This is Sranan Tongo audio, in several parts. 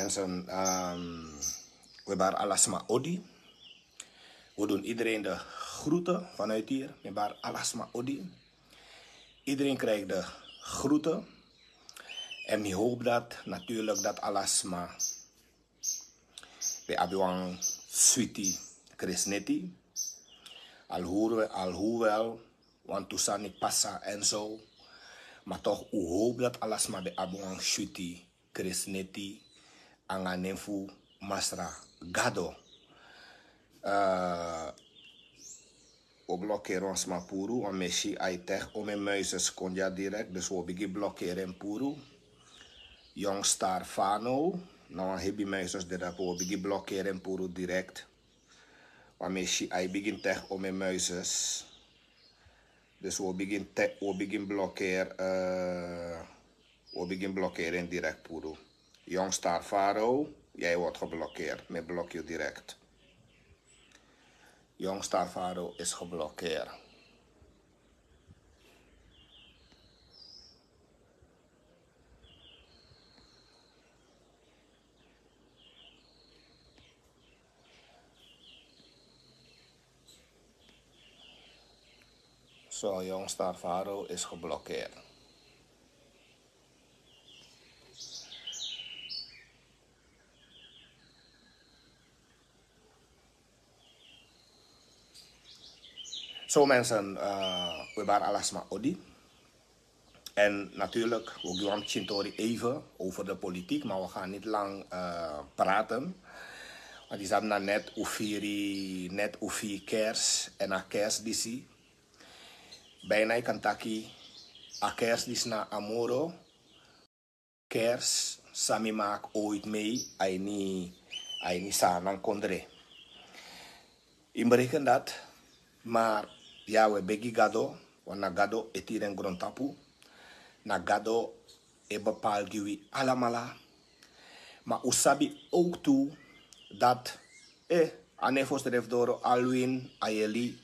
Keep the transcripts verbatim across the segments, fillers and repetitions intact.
Mensen, ehm, we bari alasma odi. We doen iedereen de groeten vanuit hier. We bari alasma odi. Iedereen krijgt de groeten. En ik hoop dat natuurlijk dat alasma ben abi wan switi krisneti. Alhoewel, alhoewel, want tu sani pasa en zo. Maar toch, u hoop dat alasma ben abi wan switi krisneti anga nen fu Masra Gado. Eh, o blokeri wan sma puru, wan mesi ai teg o me muises kon dya direct, dus wo bigi blokeri en puru. Young Star Fano, na wan hebi muises de dapu, wo bigi blokeri en puru direct. Wan mesi ai bigin teg o me muises. Dus wo bigin te-, wo bigin blokeri, eh, wo bigin blokeri en direct puru. Young Star Faro, jij wordt geblokkeerd. Me blok je direct. Young Star Faro is geblokkeerd. So, Young Star Faro is geblokkeerd. So mensen, eh, we bari alasma odi. En natuurlijk, we gaan een tori even over de politiek, maar we gaan niet lang, eh, praten. Want die zaten net u firi, net u firi kers en a kers disi. Bijna je kan taki, a kers disi na a moro kers san mi maak ooit mee a ini, a ini Saanan kondre. Yu bereken dat, maar ya, we begi Gado, want na Gado e tiri en grontapu, na Gado e bepaal gi wi alamala. Maar u sabi ook tu dat, eh, a nen fu srefi doro Alwin Ayeli.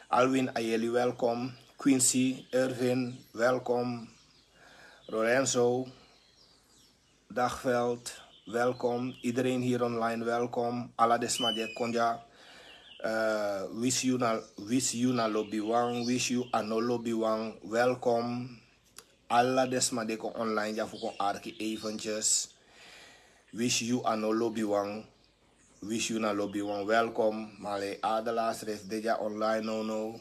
Alwin Ayeli, welkom. Quincy, Irvin, welkom. Lorenzo, Dagveld, welkom. Iedereen hier online, welkom. Ala den sma di e kon dya, eh, wisi yu na, wisi yu na lobi wan, wisi yu a no lobi wan, welkom. Ala den sma di e kon online dya fu kon arki eventjes. Wisi yu a no lobi wan, wisi yu na lobi wan, welkom. Male Adela srefi de dya online, no, no.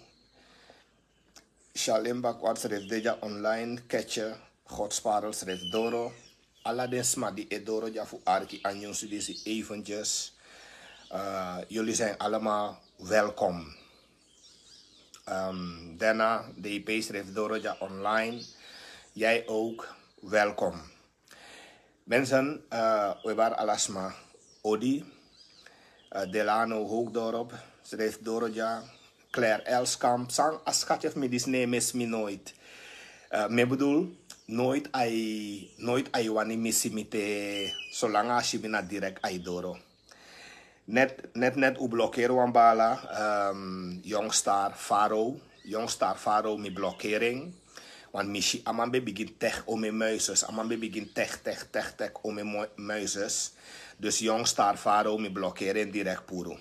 Shalem Bakwart srefi de dya online, Ketje, Godsparel srefi doro. Ala den sma di e doro dya fu arki a nyunsu disi eventjes. Eh, jullie zijn allemaal welkom. Ehm, Dena D P srefi doro dya online. Jij ook, welkom. Mensen, eh, we bari alasma odi. Eh, Delano Hoogdorp srefi doro dya. Claire Elskamp, san a schatje fu mi disi, no e misi mi nooit. Eh, mi bedoel, nooit ai, nooit ai wani misi mi te, solanga a si mi na direct ai doro. Net, net, net u blokeri wan bala, ehm, Young Star Faro. Young Star Faro, mi blokeri en. Want mi si a man ben bigin teg o me muises. A man ben bigin teg, teg, teg, teg o me mo-, muises. Dus Young Star Faro, mi blokeri en direct puru.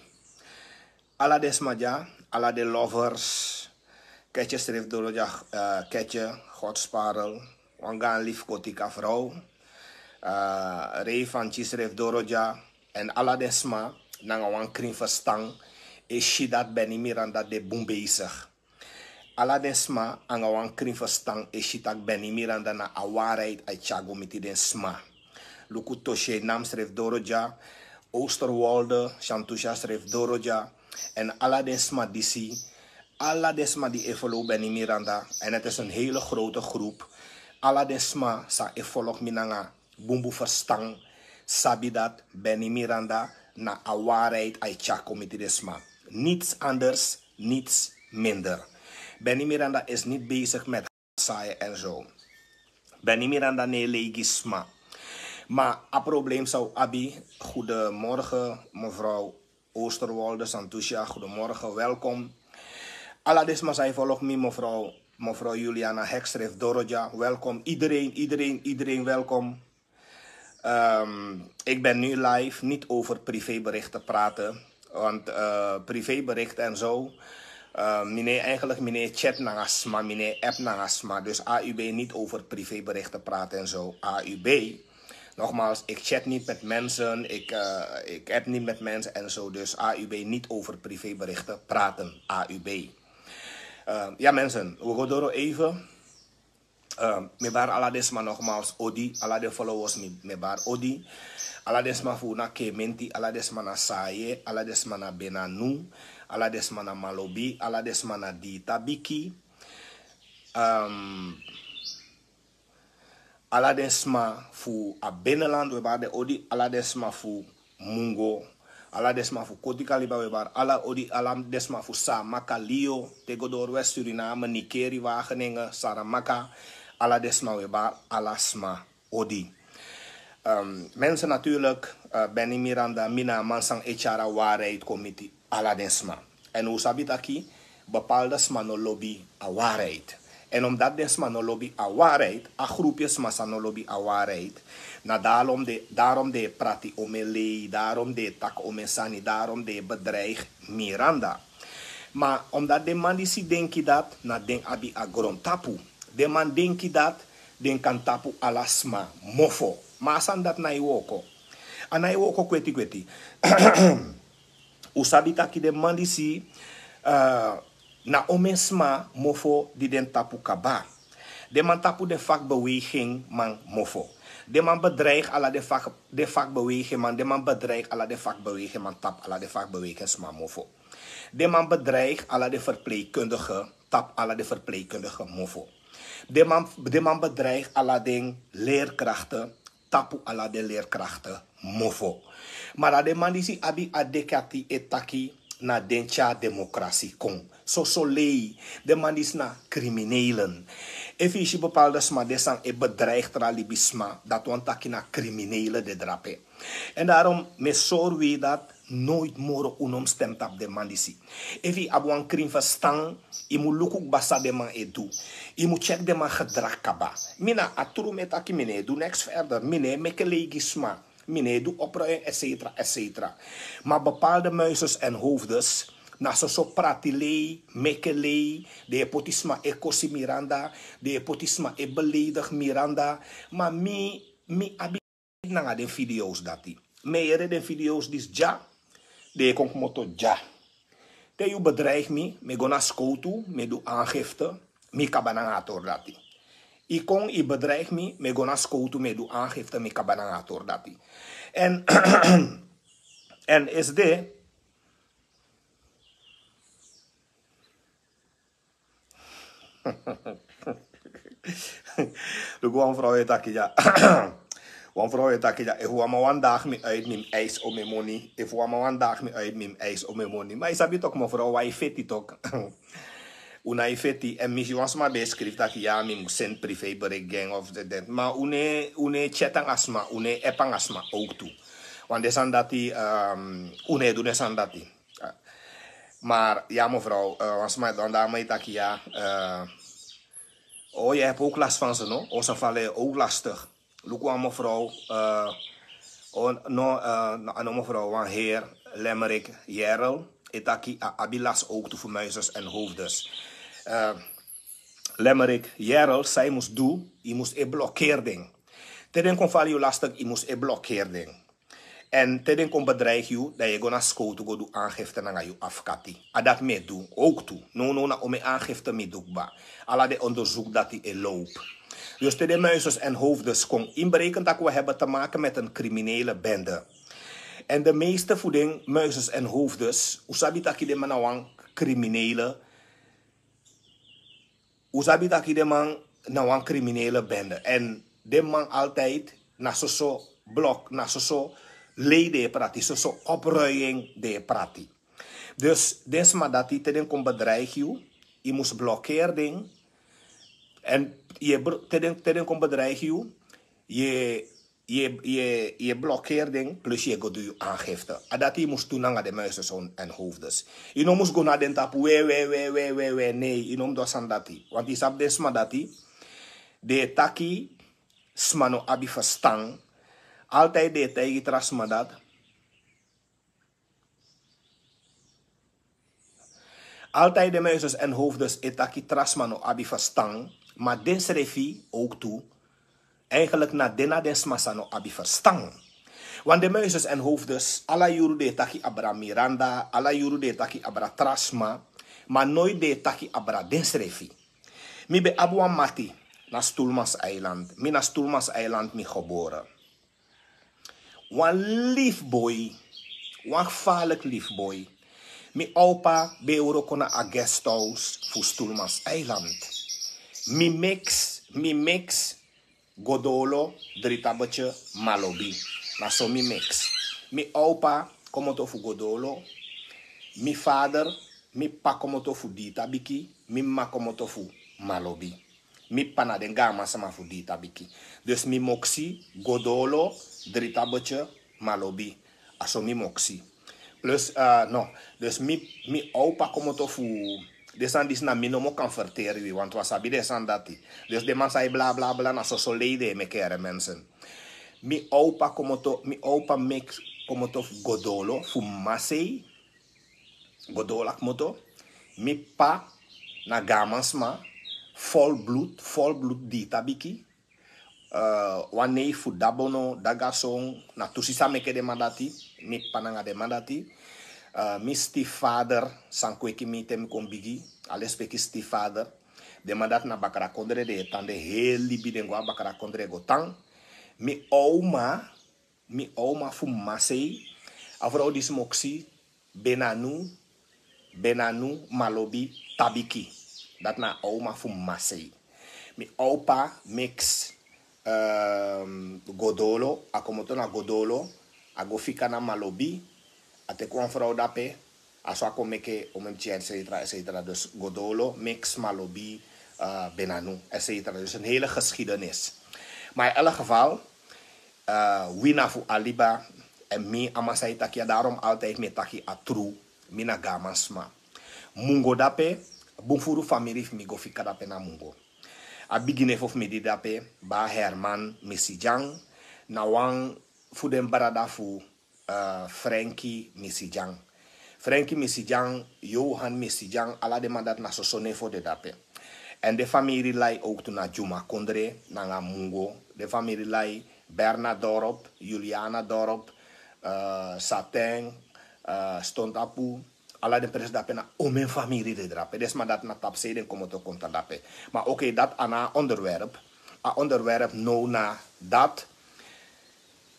Ala den sma dya, ala den lovers. Ketje srefi doro dya, eh, Ketje, Godsparel. Wan gaan lief kotika vrouw. Eh, Ray Fanchi srefi doro dya. En ala den sma nanga wan krin ferstan e si dat Benny Miranda de bun bezig. Ala den sma nanga wan krin ferstan e si tak' Benny Miranda na a waarheid ai tyari go miti den sma. Luku Toshe Nam srefi doro dya, Oosterwolde, Shantusha srefi doro dya. En ala den sma disi, ala den sma di e follow Benny Miranda, en het is een hele grote groep. Ala den sma san e follow mi nanga bunbun ferstan sabi dat Benny Miranda na a waarheid ai tyari go miti den sma. Niets anders, niets minder. Benny Miranda is niet bezig met saaien en zo. Benny Miranda no e lei gi sma. Ma a probleem san u abi, goedemorgen mevrouw Oosterwolde, Santusha, goedemorgen, welkom. Ala den sma san e follow mi, mevrouw, mevrouw Juliana Hek srefi doro dya, welkom. Iedereen, iedereen, iedereen, welkom. Ehm, ik ben nu live, niet over privéberichten praten. Want eh, privéberichten en zo. Eh, meneer, eigenlijk meneer chat nanga sma, meneer app nanga sma. Dus A U B niet over privéberichten praten en zo. A U B. Nogmaals, ik chat niet met mensen, ik, eh, ik app niet met mensen en zo. Dus A U B niet over privéberichten praten. A U B. Eh, ja mensen, we gaan door even. Eh, mi bari ala den sma nogmaals odi, ala den followers mi, mi bari odi. Ala den sma fu na Kementi, ala den sma na Saye, ala den sma na Benanu, ala den sma na Malobi, ala den sma na Ditabiki. Ehm, ala den sma fu a binnenland, we bari den odi, ala den sma fu Mungo, ala den sma fu Kotikaliba we bari ala odi, ala den sma fu Saamaka, Lio, te go doro West Suriname, Nikeri, Wageningen, Saramaka, ala den sma we bari ala sma odi. Ehm, mensen natuurlijk, eh, Benny Miranda, mi na a man san e tyari a waarheid kon miti ala den sma. En u sabi taki, bepaalde sma no lobi a waarheid. En omdat den sma no lobi a waarheid, a groepje sma san no lobi a waarheid, na daarom den, daarom den e prati omeni lei, daarom den e taki omeni sani, daarom den e bedreig Miranda. Ma omdat den man disi denki dat, na den abi a grontapu. Den man denki dat den kan tapu ala sma mofo. Ma a sani dati na e wooko. A na e wooko kweti kweti. U sabi taki den man disi, eh, na omeni sma mofo di den tapu kaba. Den man tapu den vakbeweging man mofo. Den man bedreig ala den vak, den vakbeweging man, den man bedreig ala den vakbeweging man, tapu ala den vakbeweging sma mofo. Den man bedreig ala den verpleegkundige, tapu ala den verpleegkundige mofo. Den man, den man bedreig ala den leerkrachten, tapu ala den leerkrachten mofo. Ma dan den man disi abi a dekati e taki na den tyari demokrasi kon. Soso lei, den man disi na criminelen. Efu yu si bepaalde sma den san e bedreig tra libisma, dati wani taki na criminelen den drape. En daarom mi e sori wi dat nooit moro un no mus stem tapu den man disi. Efu yu abi wan krin ferstan, yu mus luku kba san den man e du. Yu mus tyeki den man gedrag kaba. Mi na a tru mi e taki, mi no e du niks verder. Mi no e meke lei gi sma. Mi no e du opruiming, etcetera, etcetera. Ma bepaalde muizes en hoofdes, na soso prati lei, meke lei, den e poti sma e kosi Miranda, den e poti sma e beledig Miranda. Ma mi, mi abi nanga den video's dati. Mi e yere den video's disi dya, den e kon komoto dya. Te yu bedreig mi, mi e go na skowtu, mi e du aangifte, mi kaba nanga a tori dati. Yu kon, yu bedreig mi, mi e go na skowtu, mi e du aangifte, mi kaba nanga a tori dati. En, en is de, luku wan vrouw e taki dya. Wan vrouw e taki dya. Efu wan man wani dagi mi uit, mi mus eisi omeni moni. Efu wan man wani dagi mi uit, mi mus eisi omeni moni. Ma yu sabi tok, mevrouw, wan e feti tok. Un na e feti. En mi si wan sma ben e skrifi taki ya, mi mus seni privébericht gi en of dit, dit. Ma un no e, un no e chat nanga sma, un no e app nanga sma ook tu. Want den sani dati, ehm, un no e du den sani dati. Maar ja, mevrouw, eh, wan sma, wan dame e taki ya, eh, oh, je hebt ook last van ze, no? Onze vallen je ook lastig. Luku wan mevrouw, eh, oh, no, eh, no, no, mevrouw, wan heer, Lemmerik Jerel, e taki a abi last ook tu fu muizes en hoofdes. Eh, Lemmerik Jerel, san yu mus du, yu mus e blokkeer den. Te den kon vali yu lastig, yu mus e blokkeer den. En te den kon bedreig yu, dan yu e go na skowtu go du aangifte nanga yu afkati. A dati mi e du, ook tu. Nownow na omeni aangifte mi du kba. Ala den onderzoek dati e loop. Dus te den muizes en hoofdes kon inbreken, tak' we hebben te maken met een criminele bende. En de meeste fu den muizes en hoofdes, un sabi taki den man na wan criminele, un sabi taki den man na wan criminele bende. En den man altijd na soso blok, na soso lei den e prati, soso opruiming den e prati. Dus den sma dati, te den kon bedreig yu, yu mus blokkeer den. En yu e br-, te den, te den kon bedreig yu, yu e, yu e, yu e, yu e blokkeer den, plus yu e go du yu aangifte. A dati yu mus du nanga den muizes en hoofdes. Yu no mus go na den tapu we, we, we, we, we, we. Nee, yu no mus du a sani dati. Want yu sabi den sma dati, den e taki, sma no abi ferstan. Altijd de taigi trasma dat. Altijd de muises en hoofdes e taki trasma no abi verstan, maar den srefi ook toe. Eigenlijk na den na den sma san no abi verstan. Want de muises en hoofdes, ala yuru de taki abra Miranda, ala yuru de taki abra trasma, maar nooit de taki abra den srefi. Mi ben abi wan mati na Stoelmans Eiland. Mi na Stoelmans Eiland mi geboren. Wan lief boy, wan gevaarlijk lief boy. Mi opa ben wroko na a guesthouse fu Stoelmans Eiland. Mi mix, mi mix, Godolo, Dritabetje, Malobi. Na so mi mix. Mi opa komoto fu Godolo. Mi vader, mi pa komoto fu Ditabiki. Mi ma komoto fu Malobi. Mi pa na den gaman sama fu Ditabiki. Dus mi moksi, Godolo, Dritabetje, Malobi. A so mi moksi. Plus, eh, no. Dus mi, mi opa komoto fu, den sani disi na mi nomo kan verteri wi, want wan sabi den sani dati. Dus den man sai bla bla bla na soso lei den e meki ere mensen. Mi opa komoto, mi opa mix komoto fu Godolo, fu Masei. Godolo a komoto. Mi pa na gaman sma, vol bloed, vol bloed Ditabiki. Eh, wan nei fu Dabono, Dagason, na tu sisa meki den man dati, mi pa nanga den man dati. Eh, mi stiefvader, san kweki mi te mi kon bigi, a lespeki stiefvader. Den man dati na Bakra Kondre den e tan, den heri libi den go a Bakra Kondre go tan. Mi oma, mi oma fu Masei, a vrouw disi moksi, Benanu, Benanu, Malobi, Tabiki. Dati na a oma fu Masei. Mi opa mix, ehm, Godolo, a komoto na Godolo, a go fika na Malobi, a teki wan vrouw dape, a so a kon meki Omemchi, et cetera, et cetera. Dus Godolo mix Malobi, eh, Benanu, et cetera. Dus een hele geschiedenis. Maar in elk geval, eh, wi na fu a liba, en mi a man sai taki ya, daarom altijd mi e taki a tru, mi na gaman sma. Mungo dape, bun furu famiri fu mi go fika dape na Mungo. A bigi nefo fu mi di dape, Ba Herman Misijan, na wan fu den brada fu, eh, Frenkie Misijan. Frenkie Misijan, Johan Misijan, ala den man dati na soso nefo de dape. En den famiri lai ook tu na Juma Kondre, nanga Mungo. Den famiri lai Bernadorp, Julianadorp, eh, Satin, eh, Stontapu, ala den presi dape na Omen famiri de drape. Den sma dati na tapsei den komoto kon tan dape. Maar oké, dati a na onderwerp. A onderwerp now na dati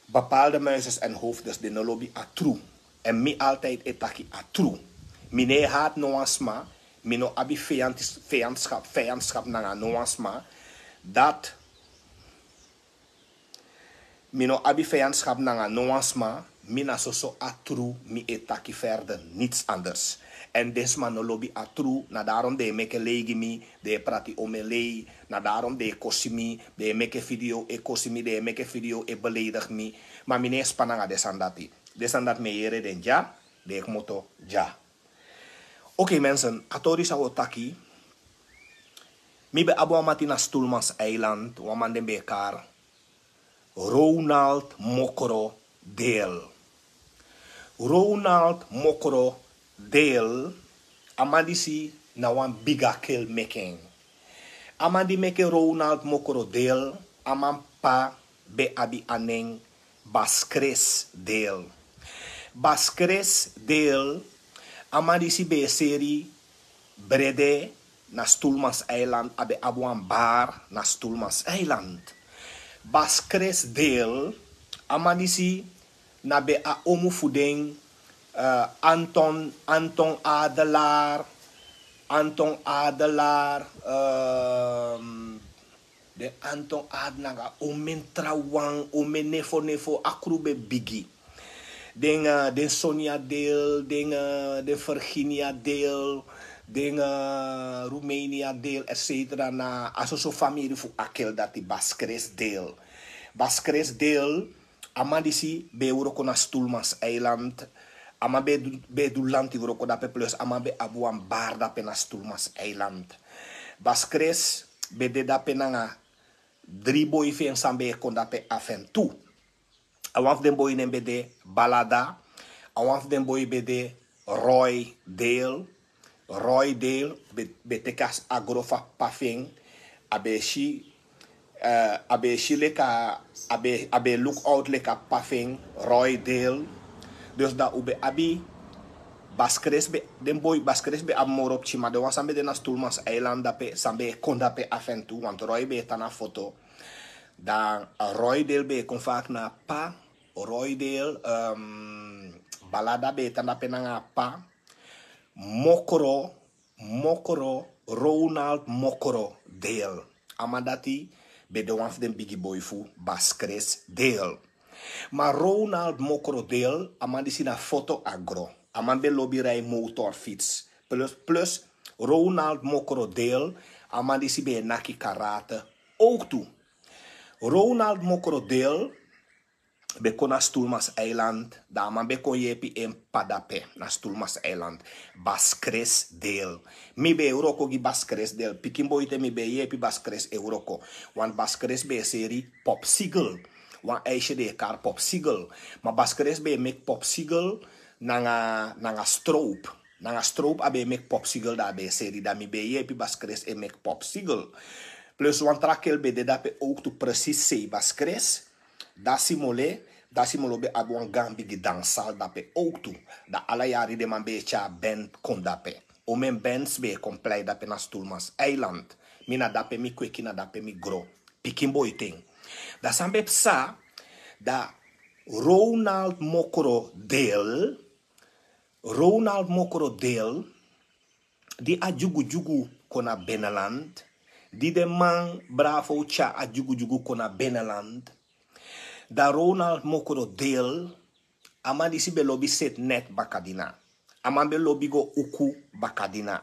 bepaalde muises en hoofdes den no lobi a tru. En mi altijd e taki a tru. Mi no e haat no wan sma, mi no abi vijand-, vijandschap, vijandschap nanga no wan sma. Dati mi no abi vijandschap nanga no wan sma, mi na soso a tru, mi e taki verder, niets anders. En den sma no lobi a tru, na daarom den e meki lei gi mi, den e prati Omen lei, na daarom den e kosi mi, den e meki video e kosi mi, den e meki video e beledig mi. Maar mi no e span nanga den sani dati. Den sani dati mi e yere den dya, den e komoto dya. Oké mensen, a tori san wi o taki. Mi ben abi wan mati na Stoelmans Eiland, wan man den ben e kari Ronald Mokro Deel. Ronald Mokro Deel, a man disi na wan bigi akil meki en. A man di meki Ronald Mokro Deel, a man p'pa ben abi a nen Baskres Deel. Baskres Deel, a man disi ben e seri brede na Stoelmans Eiland, a ben abi wan bar na Stoelmans Eiland. Baskres Deel, a man disi na ben a omu fu den, eh, Anton, Anton Adelaar, Anton Adelaar, ehm, den Anton Ad nanga Omen trawan, Omen nefo nefo, a kru ben bigi. Den, eh, den Sonia Deel, den, eh, den Virginia Deel, den, eh, Romania Deel, et cetera. Na a soso famiri fu akil dati, Baskres Deel. Baskres Deel, a man disi ben e wroko na Stoelmans Eiland. A man ben e du, ben e du lanti wroko dape, plus a man ben abi wan bar dape na Stoelmans Eiland. Baskres ben de dape nanga dri boi fu en san ben e kon dape afu en tu. A wan fu den boi nen ben de Balada. A wan fu den boi ben de Roy Dale. Roy Dale ben, ben teki a gro fu a p'pa fu en. A ben e si, eh, a ben e si leki a, a ben, a ben e look out leki a p'pa fu en, Roy Dale. Dus dan un ben abi Baskres ben, den boi Baskres ben abi moro pikin, ma den wan san ben de na Stoelmans Eiland dape, san ben e kon dape afu en tu, want Roy ben e tan na foto. Dan Roy Dale ben e kon vaak na a p'pa. Roy Dale, ehm, Balada ben e tan dape nanga a p'pa. Mokro, Mokro, Ronald Mokro Dale. A man dati ben de wan fu den bigi boi fu Baskres Dale. Ma Ronald Mokro Dale, a man disi na foto a gro. A man ben lobi rai motorfiets. Plus, plus, Ronald Mokro Dale, a man disi ben e naki karate. Ook tu. Ronald Mokro Dale ben kon na Stoelmans Eiland, dan a man ben kon yepi en p'pa dape na Stoelmans Eiland. Baskres Dale. Mi ben e wroko gi Baskres Dale. Pikin boi te mi ben e yepi Baskres e wroko. Want Baskres ben e seri popsiegel. Wan ijsje den e kari popsiegel. Ma Baskres ben e meki popsiegel nanga, nanga stroop. Nanga stroop a ben e meki popsiegel, dan a ben e seri, dan mi ben e yepi Baskres e meki popsiegel. Plus wan tra kel ben de dape ook tu, precies sei Baskres. Dati mole, dati molo ben abi wan gaan bigi danssal dape ook tu. Dan ala yari den man ben e tyari band kon dape. Omen bands ben e kon plei dape na Stoelmans Eiland. Mi na dape mi kweki, na dape mi gro. Pikin boi ten. Dan san ben psa, dan Ronald Mokro Dale, Ronald Mokro Dale, di a dyugudyugu kon na Beneland, di den man Bravo tyari a dyugudyugu kon na Beneland, dan Ronald Mokro Dale, a man disi ben lobi seti net bakadina. A man ben lobi go uku bakadina.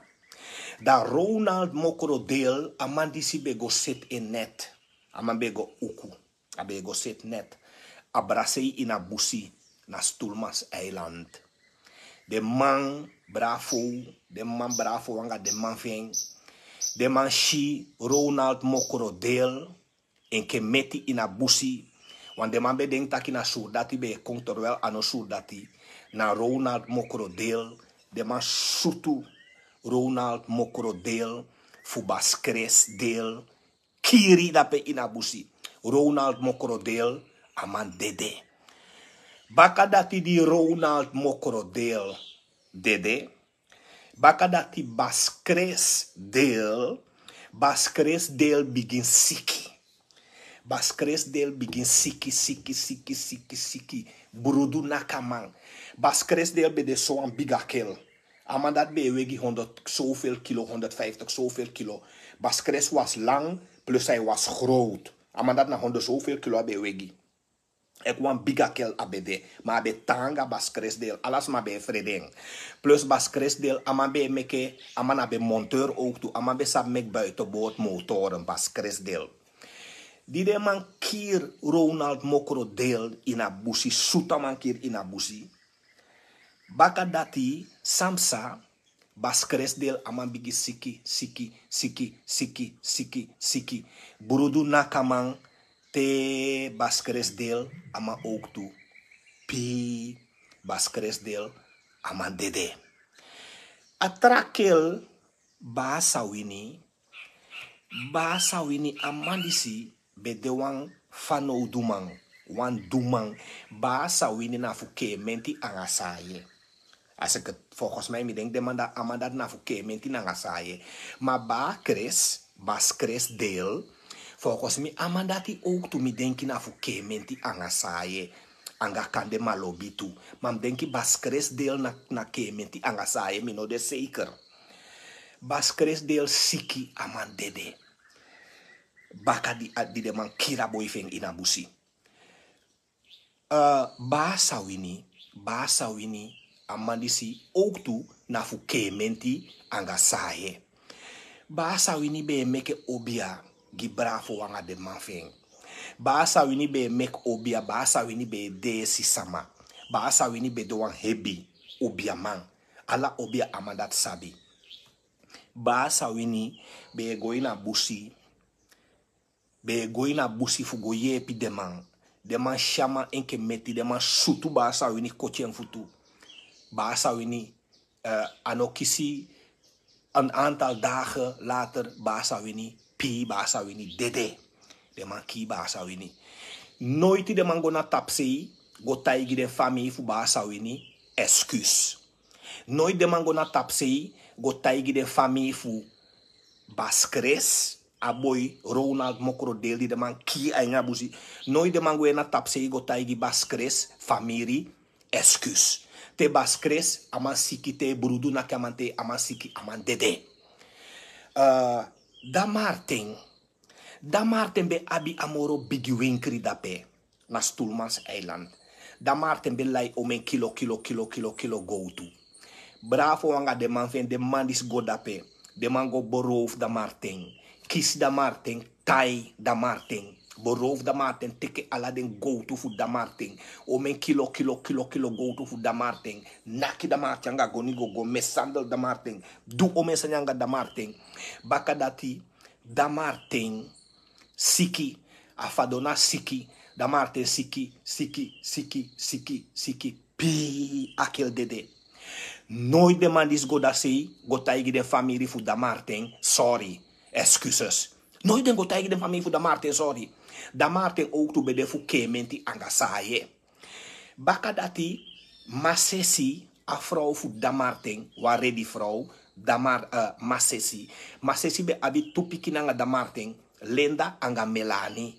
Dan Ronald Mokro Dale, a man disi ben go seti en net. A man ben go uku. A ben go seti net. A brasei ini a busi na Stoelmans Eiland. Den man Bravo, den man Bravo anga den man fu en. Den man si Ronald Mokro Dale enke meti ini a busi. Want den man ben denki taki na surdati ben e kon, terwijl a no surdati. Na Ronald Mokro Dale. Den man sutu Ronald Mokro Dale fu Baskres Dale. Kiri dape ini a busi. Ronald Mokro Dale, a man dede. Baka dati di Ronald Mokro Dale dede, baka dati Baskres Dale, Baskres Dale bigin siki. Baskres Dale bigin siki, siki, siki, siki, siki. Brudu naki a man. Baskres Dale ben de so wan bigi akel. A man dati ben e wegi honderd zoveel kilo, honderdvijftig zoveel kilo. Baskres was lang, plus hij was groot. A man dati na honderd zoveel kilo a ben e wegi. Enke wan bigi akel a ben de. Ma a ben tan anga Baskres Dale. Ala sma ben e frede en. Plus Baskres Dale, a man ben e meke, a man na ben monteur ook tu. A man ben sabi meki buitenboord motoren, Baskres Dale. Di den man kiri Ronald Mokro Dale ini a busi, sutu a man kiri ini a busi. Baka dati san psa, Baskres Dale a man bigin siki, siki, siki, siki, siki, siki. Brudu naki a man, te Baskres Dale a man ook tu. Pii, Baskres Dale a man dede. A tra kel, Baa Sawini, Baa Sawini, a man disi ben de wan fanowduman, wan duman. Baa Sawini na fu Keementi anga Saaye. Als ik het, volgens mij, mi denki den man dati, a man dati na fu Keementi nanga Saaye. Ma Baa Kres, Baskres Dale, volgens mi, a man dati ook tu, mi denki na fu Keementi anga Saaye. Anga kande Malobi tu. Ma mi denki Baskres Dale na, na Keementi anga Saaye, mi no de zeker. Baskres Dale siki, a man dede. Baka di, a, di den man kiri a boi fu en ini a busi. Eh, Baa Sawini, Baa Sawini, a man disi ook tu na fu Keementi anga Saaye. Baa Sawini ben e meke obia gi Bravo anga den man fu en. Baa Sawini ben e meke obia, Baa Sawini ben e deesi sama. Baa Sawini ben de wan hebi obiaman. Ala obia a man dati sabi. Baa Sawini ben e go ini a busi, ben e go ini a busi fu go yeepi den man. Den man si a man enke meti, den man sutu Baa Sawini, koti en futu. Baa Sawini, eh, a no kisi, een aantal dagen later, Baa Sawini pii, Baa Sawini dede. Den man kii Baa Sawini. Noiti den man go na tapusei go taigi den famii fu Baa Sawini excuus. Noiti den man go na tapusei go taigi den famii fu Baskres, a boi Ronald Mokrodeel di den man kii a ini a busi. Noiti den man go na tapusei go taigi Baskres famiri excuus. Te Baskres, a man siki, te brudu naki a man, te a man siki, a man dede. Eh, Damarten, Damarten ben abi a moro bigi wenkri dape na Stoelmanseiland. Damarten ben lai omen kilo, kilo, kilo, kilo, kilo gowtu. Bravo anga den man fu en, den man disi go dape. Den man go beroof Damarten. Kisi Damarten, tai Damarten. Beroof Damarten, teke ala den gowtu fu Damarten. Omen kilo, kilo, kilo, kilo gowtu fu Damarten. Naki Damarten anga goni gogo, mishandel Damarten. Du omen sani anga Damarten. Baka dati, Damarten siki, a fadona siki, Damarten siki, siki, siki, siki, siki, pii, a kiri dede. Noiti den man disi go da sei, go taigi den famiri fu Damarten sorry, excuses. Noiti den go taigi den famiri fu Damarten sorry. Damarten owktu ben de fu keementi anga saaye. Baka dati, Masesi, a frow fu Damarten, wan redi frow, Damar, eh, Masesi. Masesi ben abi tu pikin nanga Damarten, Linda anga Melani.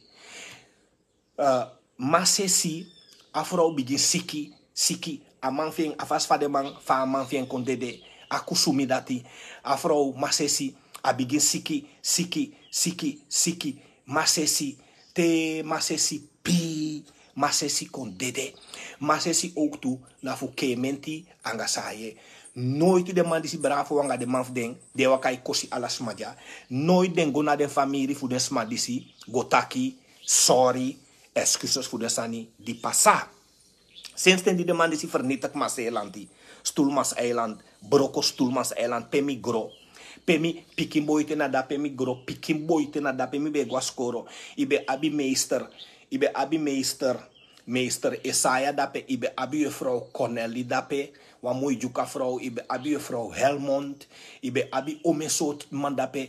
Eh, Masesi, a frow bigin siki, siki. A man fu en, a fasi fa den man, fa a man fu en kon dede, a kusumi dati. A frow Masesi, a bigin siki, siki, siki, siki. Masesi, te Masesi pii, Masesi kon dede. Masesi owktu na fu keementi anga saaye. Noiti den man disi, Bravo anga den man fu den, den e waka e kosi ala sma dya. Noiti den go na den famiri fu den sma disi go taki sorry, excuses fu den sani di pasa. Sensi ten di den man disi vernietig Maaseiland, Stoelmanseiland, broko Stoelmanseiland, pe mi gro, pe mi pikin boi te na dape mi gro, pikin boi te na dape mi ben e go a skoro. I ben abi meester, i ben abi meester, meester Esaya dape, i ben abi yufrow Corneli dape, wan moi Dyuka frow, i ben abi yufrow Helmond, i ben abi omen sortu man dape.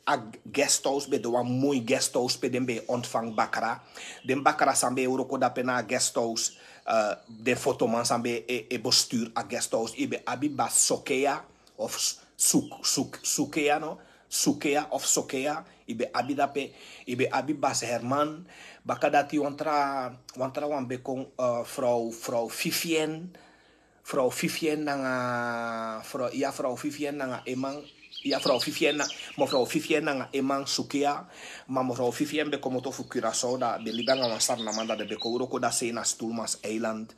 A guesthouse ben de wan moi guesthouse pe den ben e ontvang bakra. Den bakra san ben e wroko dape na a guesthouse, eh, den fotoman san ben e, e bestuur a guesthouse. I ben abi Bas Sokea of S-, Suk-, Suk-, Sukea, no? Sukea of Sokea. I ben abi dape, i ben abi Bas Herman. Baka dati wan tra, wan tra wan ben kon, eh, frow, frow Fifien. Frow Fifien nanga, frow, ya frow Fifien nanga Eman, ya frow Fifien na, mevrouw Fifien nanga Eman Sukia, ma mevrouw Fifien ben komoto fu Curaçao, da ben libi anga wan Sranan man, da den ben kon wroko da sei na Stoelmanseiland.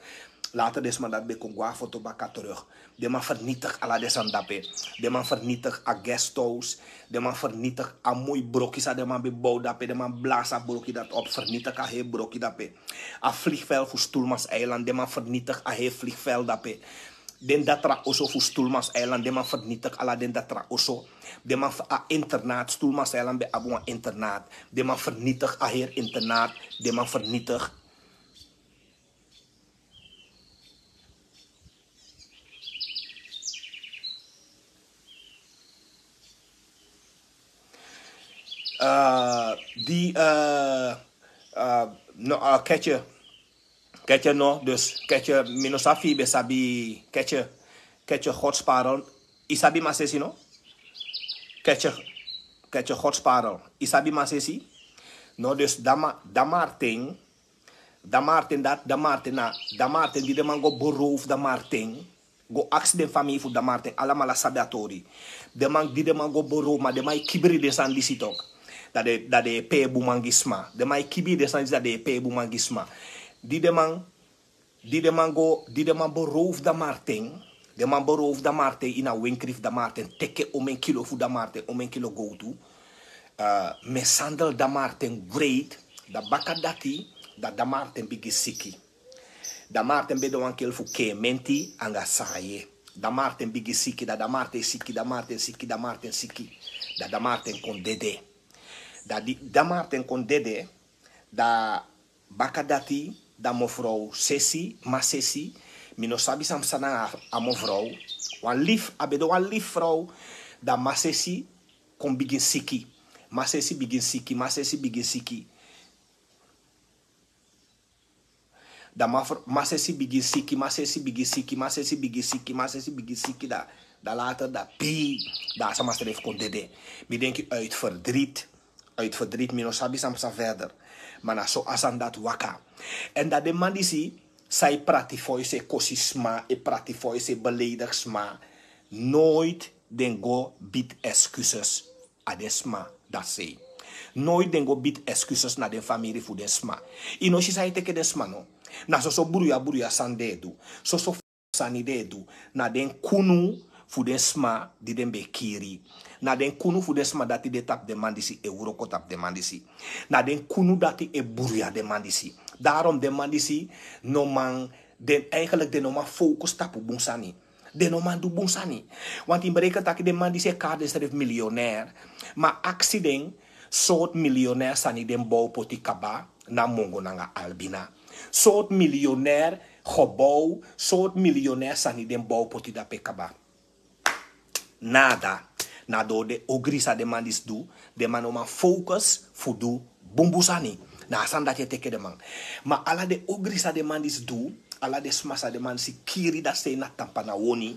Later den sma dati ben kon go a foto baka terug. Den man vernietig ala den sani dape. Den man vernietig a guesthouse. Den man vernietig a moi broki san den man ben bow dape. Den man blasi a broki dati op, vernietig a heri broki dape. A vliegveld fu Stoelmanseiland, den man vernietig a heri vliegveld dape. Den datra oso fu Stoelmanseiland, den man vernietig ala den datra oso. Den man f-, a internaat, Stoelmanseiland ben abi wan internaat. Den man vernietig a heri internaat, den man vernietig. Eh, di, eh, eh, no, eh, Ketje, Ketje no, dus Ketje, mi no sabi fu i ben sabi Ketje, Ketje Godsparel, i sabi Masesi no? Ketje, Ketje Godsparel, i sabi Masesi? No, dus Dama, Damarten, Damarten dati, Damarten na, Damarten di den man go beroof Damarten, go aksi den famii fu Damarten, alamala sabi a tori. Den man, di den man go beroof, ma den man e kibri den sani disi tok. Da den, da den e pee bun man gi sma. Den man e kibri den sani disi, da den e pee bun man gi sma. Di den man, di den man go, di den man beroof Damarten, den man beroof Damarten ini a wenkri fu Damarten, teke omen kilo fu Damarten, omen kilo gowtu. Eh, mishandel Damarten great, da baka dati, da Damarten bigin siki. Damarten ben de wan keel fu keementi anga saaye. Damarten bigin siki, da Damarten siki, Damarten siki, Damarten siki. Da Damarten kon dede. Da di Damarten kon dede, da Baka dati, dan mevrouw Sesi, ma Sesi, mi no sabi san psa nanga a mevrouw. Wan lief, a ben de wan lief vrouw. Dan ma Sesi kon bigin siki. Ma Sesi bigin siki, ma Sesi bigin siki. Dan ma, ma Sesi bigin siki, ma Sesi bigin siki, ma Sesi bigin siki, ma Sesi bigin siki. Dan, dan later, dan pii, dan a sama srefi kon dede. Mi denki uit verdriet, uit verdriet, mi no sabi san psa verder. Ma na so a sani dati waka. Èn dan den man disi, san e prati foisi, e kosi sma, e prati foisi, e beleidigi sma, nooit den go bid excuses a den sma dati sei. Nooit den go bid excuses na den famiri fu den sma. I no si san e teke den sma, no? Na soso bruya bruya sani den e du. Soso sani den e du. Na den kunu fu den sma di den ben kiri. Na den kunu fu den sma dati de tapu den man disi, e wroko tapu den man disi. Na den kunu dati e bruya den man disi. Daarom den man disi no man, den, eigenlijk den no man focus tapu bun sani. Den no man du bun sani. Want i mus bereken taki den man disi e kari densrefi miljonair. Ma aksi den, sortu miljonair sani den bow poti kaba na Mongo nanga Albina. Sortu miljonair gebouw, sortu miljonair sani den bow poti dape kaba. Nada. Na dori den ogri san den man disi du, den man no man focus fu du bunbun sani. Na a sani dati e teke den man. Ma ala den ogri san den man disi du, ala den sma san den man disi kiri dati sei na tampanawoni,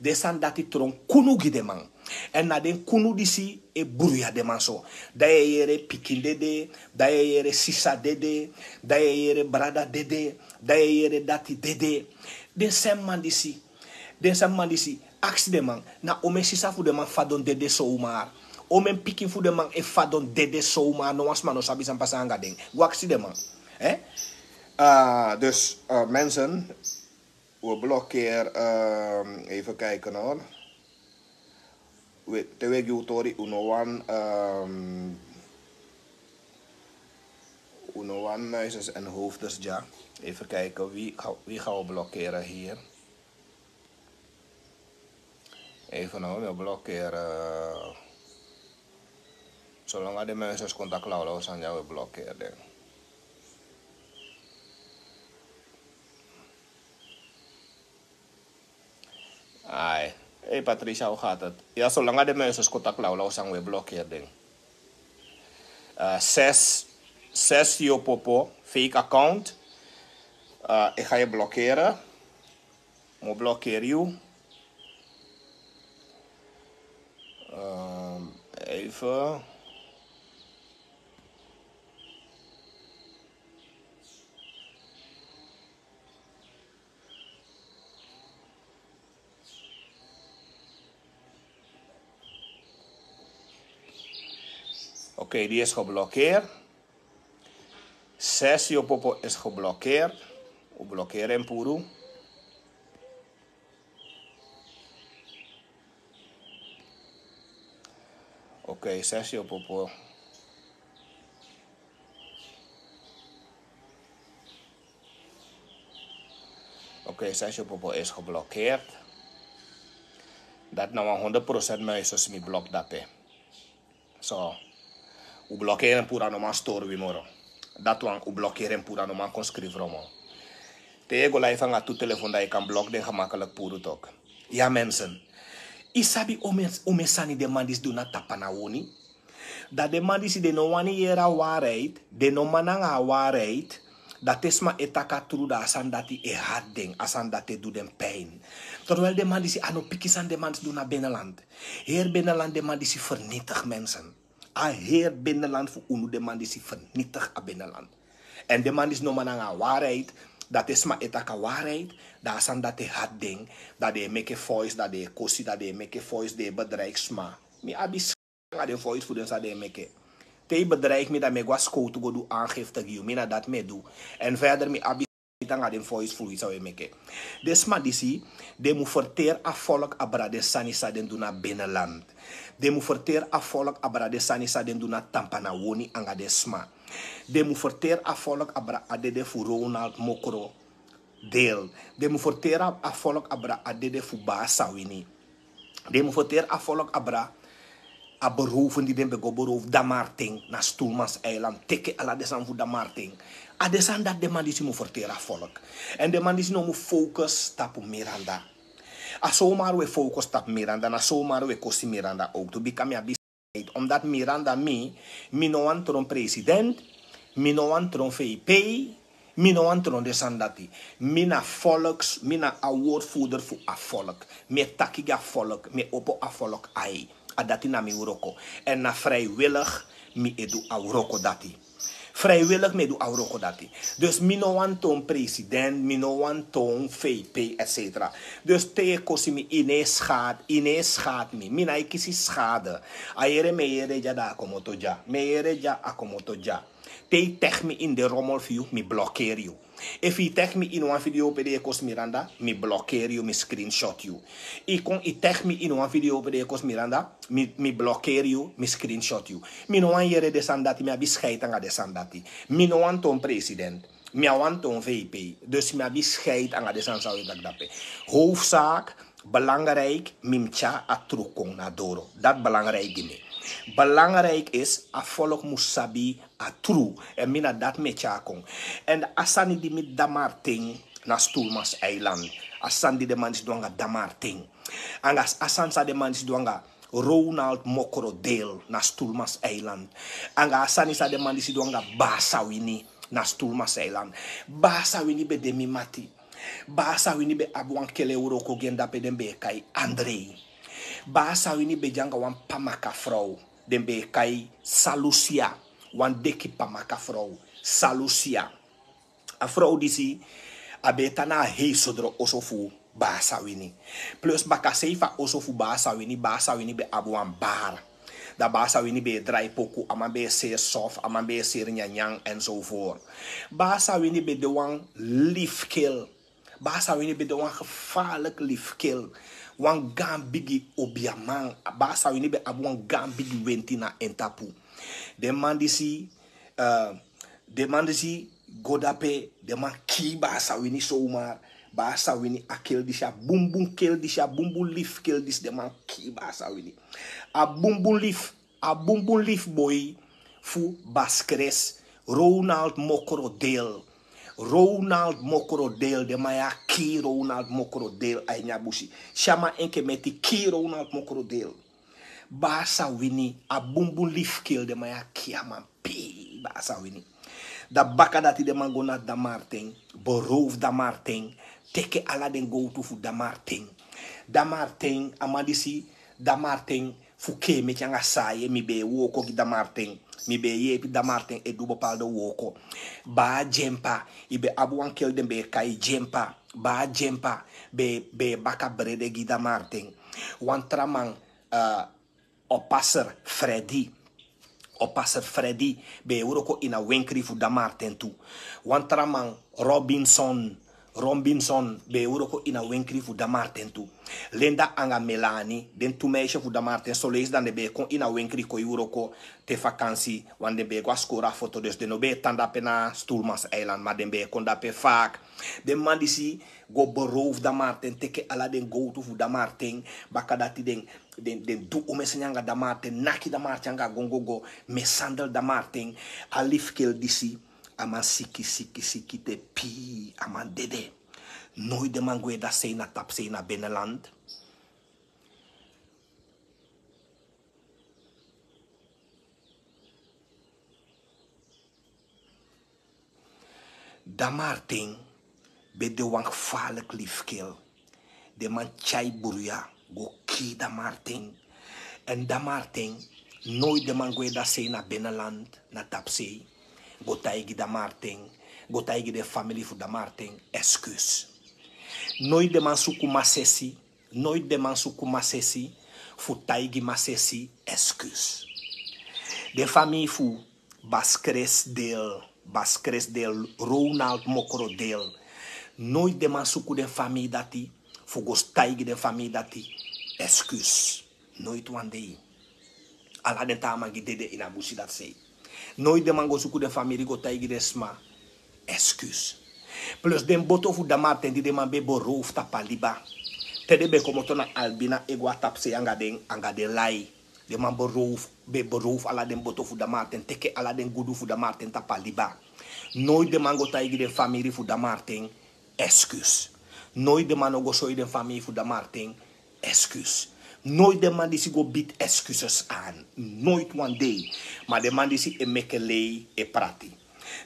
den sani dati tron kunu gi den man. Èn na den kunu disi e bruya den man so. Dan yu e yere pikin dede, dan yu e yere sisa dede, dan yu e yere brada dede, dan yu e yere dati dede. Den sèm man disi, den sèm man disi, aksi den man, na omeni sisa fu den man fadon dede somar. Omeni pikin fu den man e fadon dede somar, no wan sma no sabi san pasa anga den. Go aksi den man. Eh? Ah, dus, eh, mensen, we blokkeer, ehm, even kijken hoor. We, te we gi u tori, u no wan, ehm, u no wan muizes en hoofdes, ja. Even kijken, wie, ga- wie gaan we blokkeren hier? Even no, we blokkeren. Solanga den muizes kon taki lawlaw sani, ja, we blokkeren den. Ai. Hey Patricia, hoe gaat het? Ja, solanga den muizes kon taki lawlaw sani, we blokkeren den. Eh, zes, zes Yopopo, fake account. Eh, ik ga je blokkeren. Mo blokkeer you. Ehm, even. Oké, die is geblokkeerd. Zes Yopopo is geblokkeerd. We blokkeren en puru. Oké, zes Yopopo. Oké, zes Yopopo is geblokkeerd. Dat na wan honderd procent muizen mi blok dape. So, u blokkeren puru, a no man stori wi moro. Dat wan u blokkeren puru, a no man kon skrifi romo. Te yu e go live anga tu telefon, dan yu kan blok den gemakkelijk puru tok. Ya mensen. Yu sabi omeni, omeni sani den man disi du na tapu na woni. Dan den man disi den no wani yere a waarheid, den no man nanga a waarheid. Dan te sma e taki a tru, dan a sani dati e hati den, a sani dati e du den pijn. Terwijl den man disi, a no pikin sani den man disi du na binnenland. Heri binnenland den man disi vernietig, mensen. A heri binnenland fu unu den man disi vernietig a binnenland. Èn den man disi no man nanga a waarheid, dan te sma e taki a waarheid, dan a sani dati e hati den, dan den e meke voice, dan den e kosi, dan den e meke voice, den e bedreig sma. Mi abi s- nanga den voice fu den san den e meke. Te yu bedreig mi, dan mi e go na skowtu go du aangifte gi yu, mi na dati mi e du. Èn verder mi abi s- nanga den voice fu wi san wi e meke. Den sma disi, den mu verteri a volk abra den sani san den du na binnenland. Den mu verteri a volk abra den sani san den du na tampanawoni anga den sma. Den mu verteri a volk abra a dede fu Ronald Mokro Deel. Den mu verteri a volk abra a dede fu Baa Sawini. Den mu verteri a volk abra A beroven di den ben go beroven Damarten na Stoelmans Eiland, teke ala den sani fu Damarten. A den sani dati den man disi mu ferteri a volk. En den man disi no mu focus tapu Miranda. A zomaar we focus tapu Miranda, na zomaar we kosi Miranda ook. Tu bika mi abi omdat Miranda mi, mi no wan tron president, mi no wan tron V P, mi no wan tron den sani dati. Mi na volks, mi na a woordvoerder fu a volk. Mi e taki gi a volk, mi e opo a volk ai. A dati na mi wroko. En na vrijwillig mi e du a wroko dati. Vrijwillig mi e du a wroko dati. Dus mi no wan tron president, mi no wan tron V P, et cetera. Dus te yu e kosi mi, yu no e schade, yu no e schade mi. Mi no e kisi schade. A yere mi e yere dya, dan a komoto dya. Mi e yere dya, a komoto dya. Te yu tegi mi ini den rommel fu yu, mi blokeri yu. Efu yu tegi mi ini wan video pe den e kosi Miranda, mi blokeri yu, mi screenshot yu. Yu kon yu tegi mi ini wan video pe den e kosi Miranda, mi, mi blokeri yu, mi screenshot yu. Mi no wan yere den sani dati, mi abi scheid anga den sani dati. Mi no wan tron president. Mi á wan tron V P. Dus mi abi scheid anga den sani san we taki dape. Hoofdzaak, belangrijk, mi mu tyari a tru kon na doro. Dati belangrijk gi mi. Belangrijk is, a volk mu sabi a tru. En mi na dati mi e tyari kon. En a sani di mi Damarten na Stoelmans Eiland. A sani di den man disi du anga Damarten. Anga a sani san den man disi du anga Ronald Mokrodeel na Stoelmans Eiland. Anga a sani san den man disi du anga Baa Sawini na Stoelmans Eiland. Baa Sawini ben de mi mati. Baa Sawini ben abi wan kele wroko gi en dape den ben e kai Andrei. Baa Sawini ben de anga wan Pamaka frow. Den ben e kai Salusia. Wan deki Pamaka frow. Salusia. A frow disi, a ben e tan na a hei sodro oso fu Baa Sawini. Plus bakasei fu a oso fu Baa Sawini, Baa Sawini ben abi wan bar. Dan Baa Sawini ben e drai poku, a man ben e seri sof, a man ben e seri nyanyan, enzovoort. Baa Sawini ben de wan lifkel. Baa Sawini ben de wan gevaarlijk lifkel. Wan gaan bigi obiaman. Baa Sawini ben abi wan gaan bigi wenti na en tapu. Den man disi, eh, den man disi go dape, den man kii Baa Sawini zomaar. Baa Sawini, a kel disi, a bunbun kel disi, a bunbun lifkel disi, den man kii Baa Sawini. A bunbun lif, a bunbun lifboi fu Baskres, Ronald Mokrodeel. Ronald Mokrodeel, den man ya kii Ronald Mokrodeel a ini a busi. Sama enke meti kii Ronald Mokrodeel. Baa Sawini, a bunbun lifkel, den man ya kii a man pii, Baa Sawini. Dan baka dati den man go na Damarten, beroof Damarten, teke ala den gowtu fu Damarten. Damarten, a man disi, Damarten, fu kee meki anga saaye, mi ben e wooko gi Damarten. Mi ben e yeepi Damarten e du bepaalde wooko. Baa Dyempa, i ben abi wan kel den ben e kai Dyempa. Baa Dyempa, ben, ben e baka brede gi Damarten. Wan tra man, eh, Oppasser Freddy. Oppasser Freddy ben e wroko ini a wenkri fu Damarten tu. Wan tra man Robinson. Robinson ben e wroko ini a wenkri fu Damarten tu. Linda anga Melanie, den tu meisje fu Damarten, son leisi dan den ben e kon ini a wenkri kon e wroko te vakansi, want den ben e go a skori a foto, dus den no ben e tan dape na Stoelmans Eiland, ma den ben e kon dape vaak. Den man disi go beroof Damarten, teke ala den gowtu fu Damarten, baka dati den den, den du omeseni anga Damarten, naki Damarten anga gongogo, mishandel Damarten. A lifkel disi, a man siki, siki, siki te pii, a man dede. Noiti den man gwe dati sei na tapusei na Beneland. Damarten ben de wan gevaarlijk lifkel. Den man tyai bruya go kii Damarten. En Damarten, noiti den man gwe dati sei na Beneland, na tapusei, go taigi Damarten, go taigi den famili fu Damarten, excuus. Noiti den man suku Masesi, noiti den man suku Masesi fu taigi Masesi excuus. Den famii fu Baskresdeel, Baskresdeel, Ronald Mokrodeel. Noiti den man suku den famii dati fu go taigi den famii dati excuus. Noiti wan dei. Ala den taa man gi dede ini a busi dati sei. Noiti den man go suku den famii go taigi den sma excuus. Plus den boto fu Damarten di den man ben beroof tapu a liba. Te den ben komoto na Albina e go a tapusei anga den, anga den lai. Den man beroof, be beroof ala den boto fu Damarten, teke ala den gudu fu Damarten tapu a liba. Noiti den man go taigi den famiri fu Damarten excuse. Noiti den man no go soi den famiri fu Damarten excuse. Noiti den man disi go bid excuses aan. Noiti wan dei. Ma den man disi e meke lei e prati.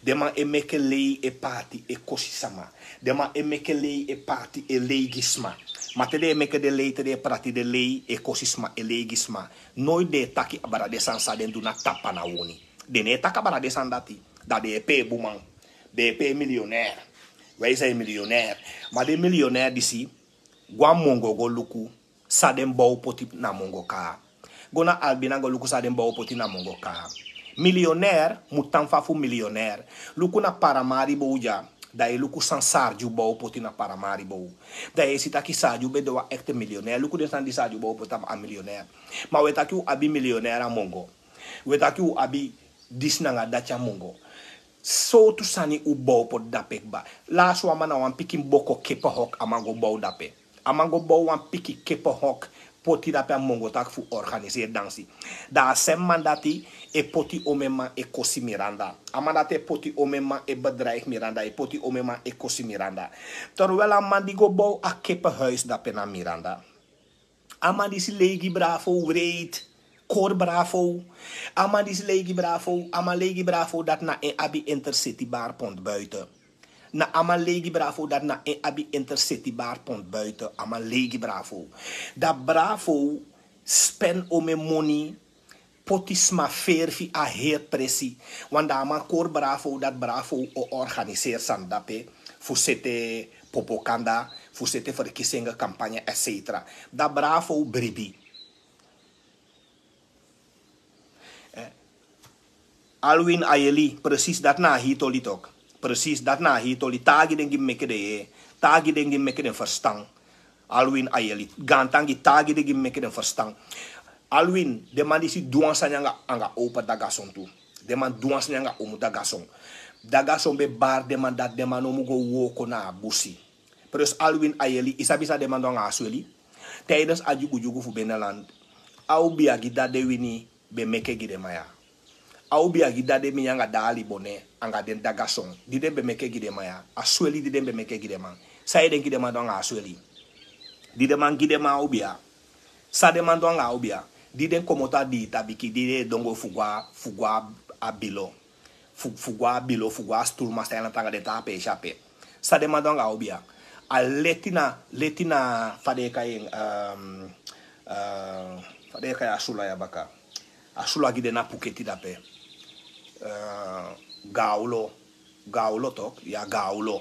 Den man e meke lei e prati e kosi sama. Den man e meke lei e prati e lei gi sma. Ma te den e meke den lei, te den e prati den lei e kosi sma, e lei gi sma. Noiti den e taki abra den sani san den du na tapu na woni. Den no e taki abra den sani dati. Dan den e pee buman. Den e pee milionair. Wij zijn miljonair. Ma den milionair disi, go na Mongo go luku san den bow poti na Mongo kaa. Go na Albina go luku san den bow poti na Mongo kaa. Milionair mu tan fa fu milionair. Luku na Paramaribo dya. Dan yu e luku san Sarju bow poti na Paramaribo. Dan yu e si taki Sarju ben de wan ekte milionair. Luku den sani di Sarju bow poti a milionair. Ma wi e taki wi abi milionair a Mongo. Wi e taki wi abi disi nanga dati a Mongo. Sowtu sani un bow poti dape kba? Lasi wan man na wan pikin boko kepe hok a man go bow dape. A man go bow wan pikin kepe hok poti dape a Mongo taki fu organiseri dansi. Dan a sem man dati e poti omen man e kosi Miranda. A man dati e poti omen man e bedreig Miranda, e poti omen man e kosi Miranda. Terwijl a man di go bow a kepe huis dape na Miranda. A man disi lei gi Bravo wreed. Kori Bravo. A man disi lei gi Bravo. A man lei gi Bravo dati na en abi Intercity bar pond buiten. Na a man lei gi Bravo dati na en abi Intercity bar pond buiten. A man lei gi Bravo. Dan Bravo spend omen moni, poti sma feri fu a heri presi. Want dan a man kori Bravo dati Bravo o organiseri sani dape fu seti propaganda, fu seti verkiezingen, campagne, et cetera. Dan Bravo bribi. Eh, Alwin Ayeli, precies, dati na a hii toli toch. Precies, dati na a hii toli. Taigi den gi mi meke den yee. Taigi den gi mi meke den verstan. Alwin Ayeli, gaantangi, taigi den gi mi meke den verstan. Alwin, den man disi du wan sani anga, anga opa Dagason tu. Den man du wan sani anga omu Dagason. Dagason ben bari den man dati den man no mu go wooko na a busi. Plus Alwin Ayeli, i sabi san den man du anga a sweli? Tijdens a dyugudyugu fu Beneland, a obia gi dati den wini ben meke gi den man ya. A obia gi dati den mini anga Dali Bone anga den Dagason di den ben meke gi den man ya. A sweli di den ben meke gi den man. San yu e denki den man du anga a sweli di den man gi den man a obia? San den man du anga a obia? Di den komoto a Diitabiki, di den e dongo fu go a, fu go a bilo. Fu, fu go a bilo, fu go a Stoelmanseiland anga den taa peesi ape. San den man du anga a obia? A leti na, leti na, fa den e kai en, ehm, eh, fa den e kai a sula ya baka. A sula gi den na Puketi dape. Eh, Gawlo. Gawlo toch, ya Gawlo.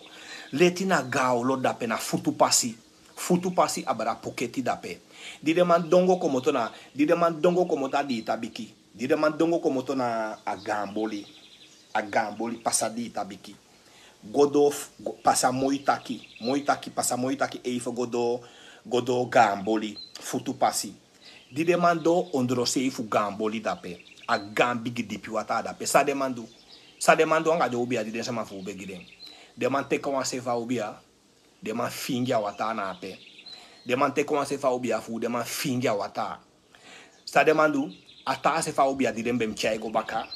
Leti na Gawlo dape na futu pasi. Futu pasi abra Puketi dape. Di den man dongo komoto na, di den man dongo komoto a Diitabiki. Di den man dongo komoto na a Gaanboli. A Gaanboli pasa Diitabiki. Go doo f-, go, pasa Moitaki. Moitaki, pasa Moitaki even go doo, go doo Gaanboli. Futu pasi. Di den man doo ondrosei fu Gaanboli dape. A gaan bigi dipi wataa dape. San den man du? San den man du anga den obia di den sama fu u ben gi den? Den man teke wan se fu a obia. Den man fingi a wataa na ape. Den man teke wan se fu a obia fu u, den man fingi a wataa. San den man du? A taa se fu a obia di den ben tyai go baka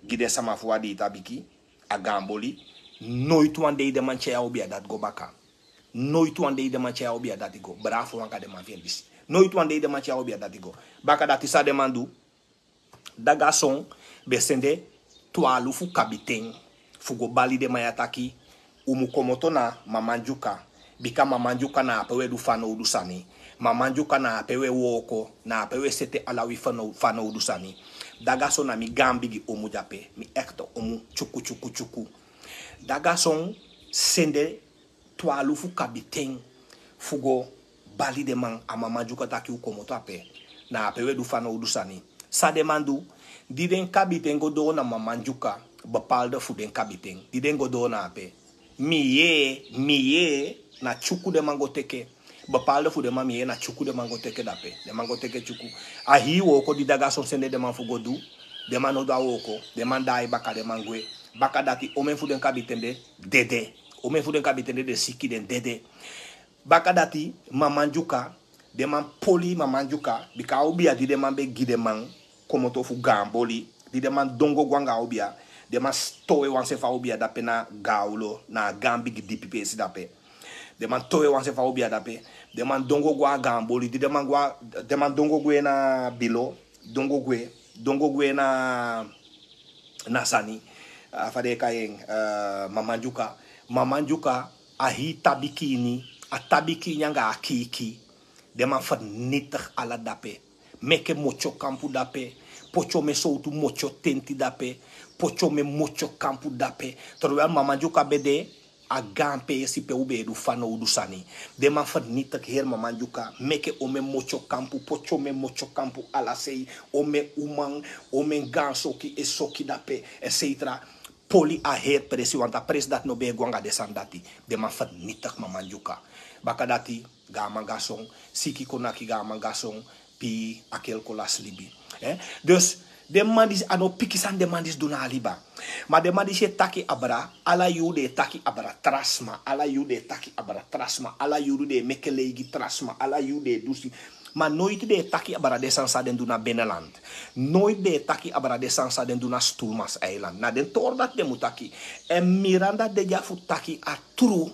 gi den sama fu u a Diitabiki, a Gaanboli. Noiti wan dei den man tyai a obia dati go baka. Noiti wan dei den man tyai a obia dati go. Bravo anga den man fi en disi. Noiti wan dei den man tyai a obia dati go. Baka dati san den man du? Dagason ben sende twalufu kabiten fu go bali den man ya taki: Un mu komoto na Mamandyuka. Bika Mamandyuka na ape un e du fanowdu sani. Mamandyuka na ape un e wooko, na ape un e sete ala wi fano-, fanowdu sani. Dagason na mi gaan bigi omu de ape, mi ekte omu, tyuku, tyuku, tyuku. Dagason sende twalufu kabiten fu go bali den man a Mamandyuka taki un komoto ape, na ape un e du fanowdu sani. San den man du? Di den kabiten go doo na Mamandyuka, bepaalde fu den kabiten, di den go doo na ape, mi yee, mi yee, na tyuku den man go teke. Bepaalde fu den man, mi yee, na tyuku den man go teke dape. Den man go teke tyuku. A hii wooko di Dagason sende den man fu go du, den man no du a wooko. Den man daai baka, den man gwe. Baka dati, omen fu den kabiten de dede. Omen fu den kabiten de, den siki, den dede. Baka dati, Mamandyuka, Den man poli Maman Dyuka, bika a obia di den man ben gi den man komoto fu gaan boli, di den man dongo go anga a obia, den man towe wan se fu a obia dape na gaan olo, na a gaan bigi dipi peesi dape. Den man towe wan se fu a obia dape. Den man dongo go a gaan boli, di den man go a, den man dongo gwe na bilo, dongo gwe, dongo gwe na na sani, a fa den e kai en, eh, Maman Dyuka. Maman Dyuka, a hii tabi kiini, a tabi kiini anga a kiiki. Den man vernietig ala dape. Meke motyo kampu dape. Poti omen sowtu motyo tenti dape. Poti omen motyo kampu dape. Terwijl Maman Dyuka ben de a gaan peesi pe un ben e du fanowdu sani. Den man vernietig heri Maman Dyuka, meke omen motyo kampu, poti omen motyo kampu ala sei, omen uman, omen gaan soki e soki dape, etcetera. Poli a heri presi, want a presi dati no ben e go anga den sani dati. Den man vernietig Maman Dyuka. Baka dati, gaan man go a son, siki kon naki gaan man go a son, pii, a kelko lasi libi. Eh? Dus den man disi, a no piki sani den man disi du na a liba. Ma den man disi e taki abra, ala yuu den e taki abra tra sma, ala yuu den e taki abra tra sma, ala yuu den e meke lei gi tra sma, ala yuu den e du si. Ma noiti den e taki abra den sani san den du na binnenland. Noiti den e taki abra den sani san den du na Stoelmanseiland. Na den tori dati den mu taki. Èn Miranda de dya fu taki a tru.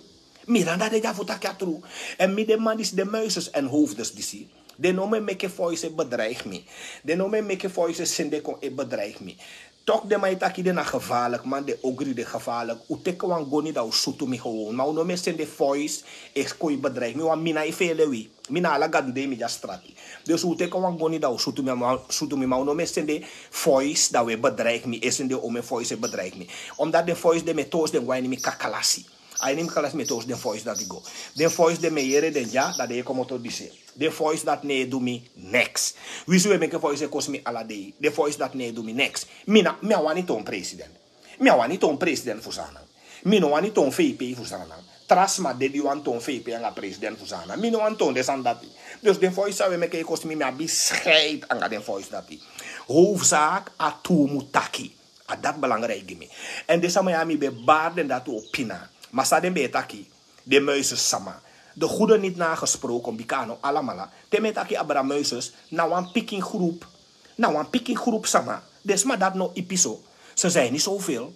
Miranda de dya fu taki a tru. Èn mi, den man disi, den Muizes èn Hoofdes disi, den no mu e meke voice e bedreig mi. Den no mu e meke voice e sende kon e bedreig mi. Toch den man e taki den na gevaarlijk, man, den ogri, den gevaarlijk. Un teke wan goni dan un sutu mi gewoon. Ma un no mu e sende voice e kon e bedreig mi, want mi nái fele wi. Mi na ala gadu dei mi de a strati. Dus un teke wan goni dan un sutu mi, ma, sutu mi, ma un no mu e sende voice dan un e bedreig mi, e sende omen voice e bedreig mi. Omdat den voice den mu e tosi den go a ini mi kakalasi. A ini mi kakalasi mi e tosi den voice dati go. Den voice den mi e yere den dya, dan den e komoto dise. Den voice dati no e du mi neks. Winsi un e meke voice e kosi mi ala dei, den voice dati no e du mi neks. Mi na, mi á wani toon president. Mi á wani toon president fu Saanan. Mi no wani toon V P fu Saanan. Tra sma de di wani toon V P anga president fu Saanan. Mi no wani toon den sani dati. Dus den voice san un e meke e kosi mi, mi abi scheid anga den voice dati. Hoofdzaak a tru mu taki. A dati belangrijk gi mi. Èn den sama ya mi ben bari den dati o pina. Ma san den ben e taki, den Muizes sama. De goede niet nagesproken, bika a no alamala. Te mi e taki abra Muizes, na wan pikin groep. Na wan pikin groep sama. Den sma dati no ipi so. Ze zijn niet zoveel.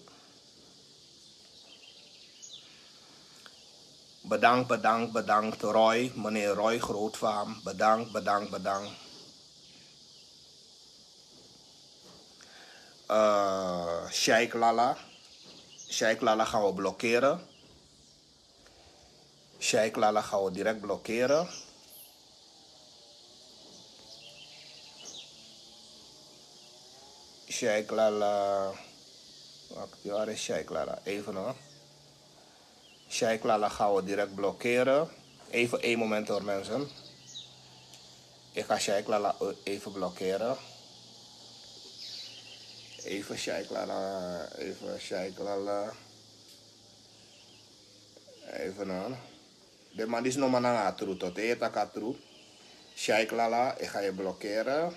Bedankt, bedankt, bedankt, Roy. Meneer Roy Grootvaam. Bedankt, bedankt, bedankt. Eh, Sheikh Lala. Sheikh Lala gaan we blokkeren. Sheikh Lala gaan we direct blokkeren. Sheikh Lala. Wacht, waar is Sheikh Lala? Even hoor. Sheikh Lala gaan we direct blokkeren. Even één moment hoor, mensen. Ik ga Sheikh Lala even blokkeren. Even Sheikh Lala, even Sheikh Lala. Even hoor. Den man disi no man nanga a tru, toch. Te yu e taki a tru. Sheikh Lala, ik ga je blokkeren.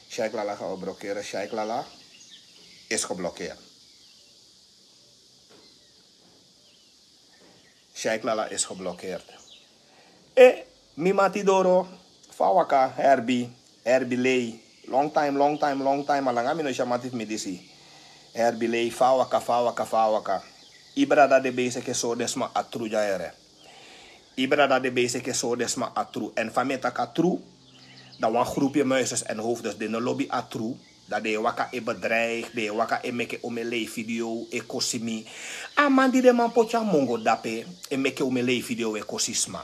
Sheikh Lala gaan we blokkeren. Sheikh Lala is geblokkeerd. Sheikh Lala is geblokkeerd. Eh, mi mati doro, fa waka, Herbie, Herbie Lei. Long time, long time, long time. A langa mi no si a mati fu mi disi. Herbie Lei, fa waka, fa waka, fa waka. I brada de bezig e sori den sma a tru dya yere. I brada de bezig e sori den sma a tru. Èn fa mi e taki a tru, dan wan groepje Muizes en Hoofdes den no lobi a tru. Dan den e waka e bedreig, den e waka e meke omen lei video e kosi mi. A man di den man poti a mongo dape e meke omen lei video e kosi sma.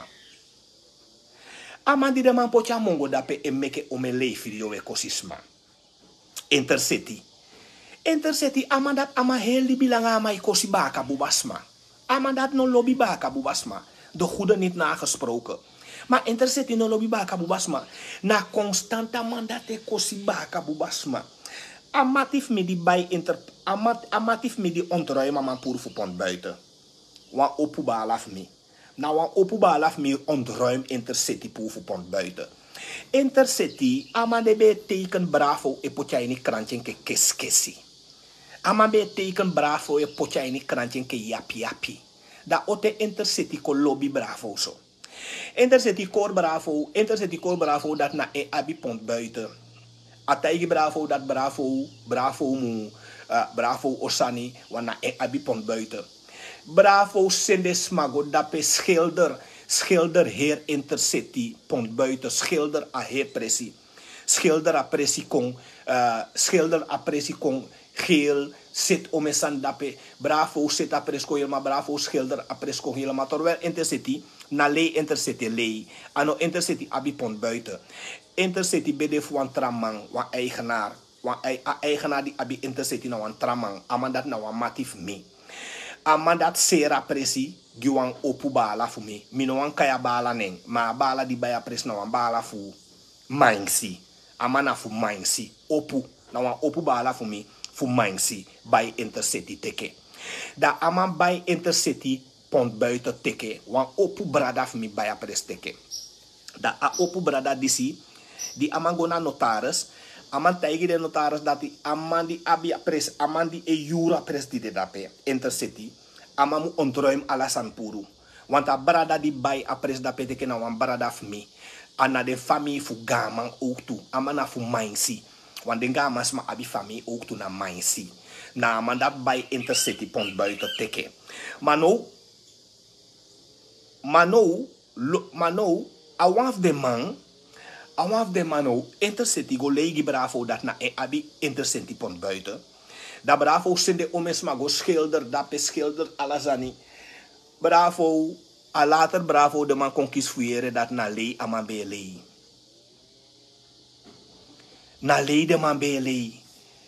A man di den man poti a mongo dape e meke omen lei video e kosi sma. Intercity. Intercity, a man dati, a man heri libi langa a man e kosi baaka buba sma. A man dati no lobi baaka buba sma. De goede niet nagesproken. Ma Intercity no lobi baaka buba sma. Na constant a man dati e kosi baaka buba sma. A mati fu mi di bai inter, a mat, a mati fu mi di ontruim a man puru fu Pont Buiten. Wan opu baala fu mi. Na wan opu baala fu mi ontruim Intercity puru fu Pont Buiten. Intercity, a man de ben e teken bravo e poti a ini kranti enke keskesi. A man ben e teken bravo e poti a ini kranti enke yapiyapi. Dan ote Interseti kon lobi Bravo so. Interseti kori Bravo, Interseti kori Bravo dati na en abi pont buiten. A taigi Bravo dati Bravo, Bravo mu, eh, Bravo o sani, want na en abi pont buiten. Bravo sende sma go dape schilder, schilder heri Interseti pont buiten, schilder a heri presi. Schilder a presi kon, eh, schilder a presi kon geel, seti omeni sani dape. Bravo seti a presi kon helemaal, Bravo schilder a presi kon helemaal. Terwijl Interseti, na lei Interseti e lei. A no Interseti abi pont buiten. Interseti ben de fu wan tra man, wan eigenaar. Wan ei-, a eigenaar di abi Interseti na wan tra man. A man dati na wan mati fu mi. A man dati seri a presi gi wan opo baala fu mi. Mi no wani kai a baala nen, ma a baala di bai a presi na wan baala fu Mainsi. A man na fu Mainsi. Opo. Na wan opo baala fu mi, fu Mainsi, bai Interseti teke. Dan a man bai Interseti pont buiten teke. Wan opo brada fu mi bai a presi teke. Dan a opo brada disi, di a man go na notaris, a man taigi den notaris dati a man di abi a presi, a man di e yuru a presi di de dape, Interseti, a man mu ontruim ala sani puru. Want a brada di bai a presi dape teke na wan brada fu mi. A na den famii fu Gaaman ook tu. A man na fu Mainsi. Want den Gaaman sma abi famii ook tu na Mainsi. Na a man dati bai Interseti pont buiten teke. Ma now, ma now, lo-, ma now, a wan fu den man, a wan fu den man now, Interseti go lei gi Bravo dati na en abi Interseti pont buiten. Dan Bravo sende omeni sma go schilder, dape schilder, ala sani. Bravo, a later Bravo den man kon kisi fu yere dati na lei a man ben e lei. Na lei den man ben e lei.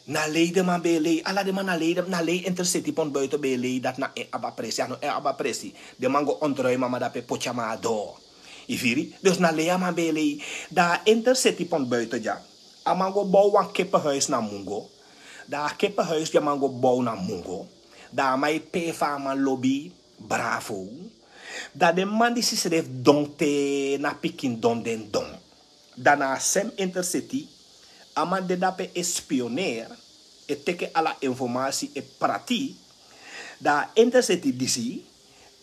Na lei den man ben e lei. Ala den man na lei, na lei Interseti pont buiten ben e lei, dati na en abi a presi. A no en abi a presi. Den man go ontruim a man dape poti a man na doo. I firi? Dus na lei a man ben e lei. Dan a Interseti pont buiten dya, a man go bow wan kippenhuis na Mungo. Dan a kippenhuis di a man go bow na Mungo, dan a man e pee fa a man lobi Bravo. Dan den man disi srefi don te na pikin don den don. Dan na a sem Interseti, a man de dape e spioneer, e teke ala informasi, e prati. Dan a Interseti disi,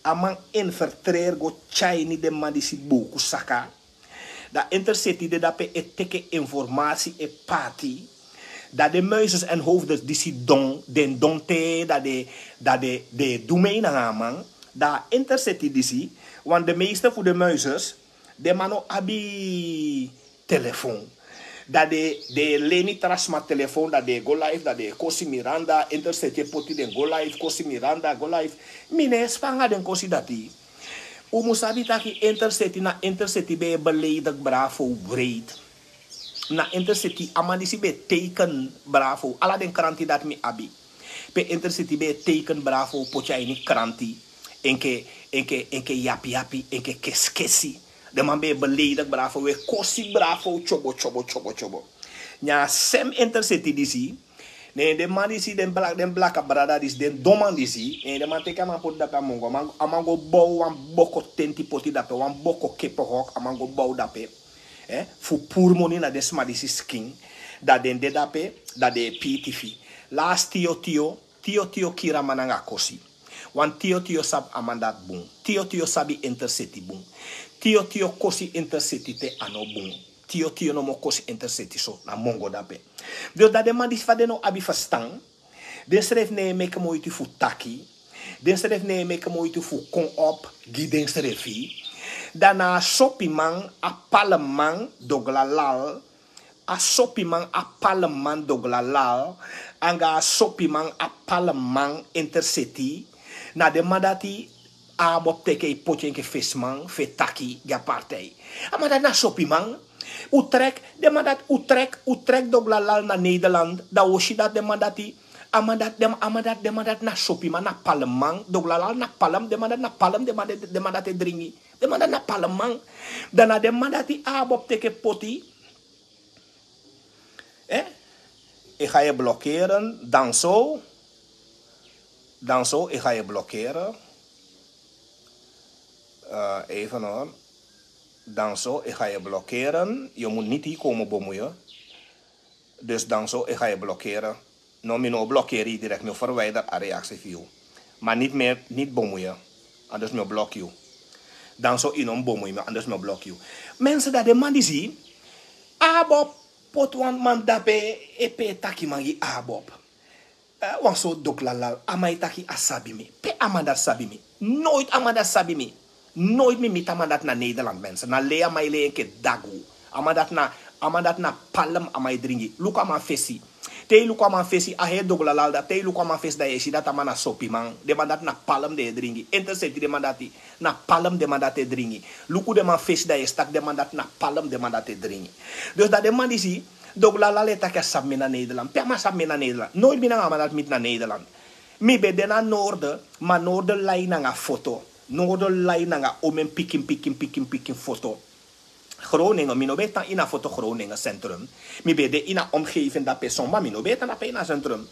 a man infiltreer go tyai ini den man disi buku saka. Dan Interseti de dape e teke informasi, e pati. Dan den muizes en hoofdes disi don, den don te, dan den, dan den, den e du mei nanga a man. Dan Interseti disi, want de meeste fu den muizes, den man no abi telefoon. Dan den, den e leni tra sma telefoon, dan den e go live, dan den e kosi Miranda, Interseti e poti den go live, kosi Miranda, go live. Mi no e span nanga den kosi dati. Un mu sabi taki Interseti, na Interseti ben e beledig Bravo wreed. Na Interseti, a man disi ben e teken Bravo. Ala den kranti dati mi abi. Pe Interseti ben e teken Bravo, poti a ini kranti. Enke, enke, enke yapi yapi, enke kesi kesi. Den man ben e beledig Bravo, we kosi Bravo, tyobo, tyobo, tyobo, tyobo. Na a sem Interseti disi, ne den man disi, den blak-, den blaka brada disi, den don man disi, ne den man teke a man poti dape a Mungo. A man, a man go bow wan boko tenti poti dape, wan boko kippenhok, a man go bow dape. Eh, fu puru moni na den sma disi skin, dan den de dape, dan den e pii tifi. Lasi Tio Tio, Tio Tio kiri a man nanga kosi. Want Tio Tio sabi a man dati bun. Tio Tio sabi Interseti bun. Tio Tio kosi Interseti te a no bun. Tio Tio no mu kosi Interseti so, na Mungo dape. Dus dan den man disi, fa den no abi ferstan, den srefi no e meki moiti fu taki. Den srefi no e meki moiti fu kon op gi den srefi. Dan na a sopiman, a paleman, Doglalal. A sopiman, a paleman, Doglalal. Anga a sopiman, a paleman, Interseti. Na den man dati Abob teke e poti en enke fesiman fu e taki gi a partij. A man dati na sopiman. Utrecht, den man dati, Utrecht, Utrecht, Doglalal na Nederland. Dan un o si dati den man dati, a man dati, den, a man dati, den man dati na sopiman, na paleman. Doglalal na palem, den man dati na palem, den man dati, den man dati e dringi. Den man dati na paleman. Dan na den man dati Abob teke poti. Eh? Ik ga je blokkeren, dan zo. Dan zo, ik ga je blokkeren. Eh, even hoor. Dan zo, ik ga je blokkeren. Je moet niet hier komen bemoeien. Dus dan zo, ik ga je blokkeren. No, mi no o blokkeri yu direct, mi o verwijder a reactie fu yu. Maar niet meer, niet bemoeien. Anders mi o blok yu. Dan so yu no mus bomo yu mi anders mi o blok yu. Mensen, dan den man disi, Abob, poti wan man dape, e pe taki man gi Abob. Eh, wan sortu doklalal, a man e taki a sabi mi. Pe a man dati sabi mi? Noit a man dati sabi mi. Noit mi miti a man dati na Nederland, mensen. Na lei a man e lei enke dagu. A man dati na, a man dati na palm a man e dringi. Luku a man fesi. Te yu luku a man fesi, a heri doklalal dati, te yu luku a man fesi dan yu e si dati a man na sopiman. Den man dati na palm den e dringi. Interseti den man dati, na palm den man dati e dringi. Luku den man fesi dan yu e si taki den man dati na palm den man dati e dringi. Dus dan den man disi, doklalal e taki a sabi mi na Nederland. Pe a man sabi mi na Nederland? Noit mi nanga a man dati miti na Nederland. Mi ben de na Noorden, ma Noorden lai nanga foto. Noorden lai nanga omen pikin, pikin, pikin, pikin foto. Groningen, mi no ben e tan ini a foto Groningen centrum. Mi ben de ini a omgeving dape son, ma mi no ben e tan dape ini a centrum.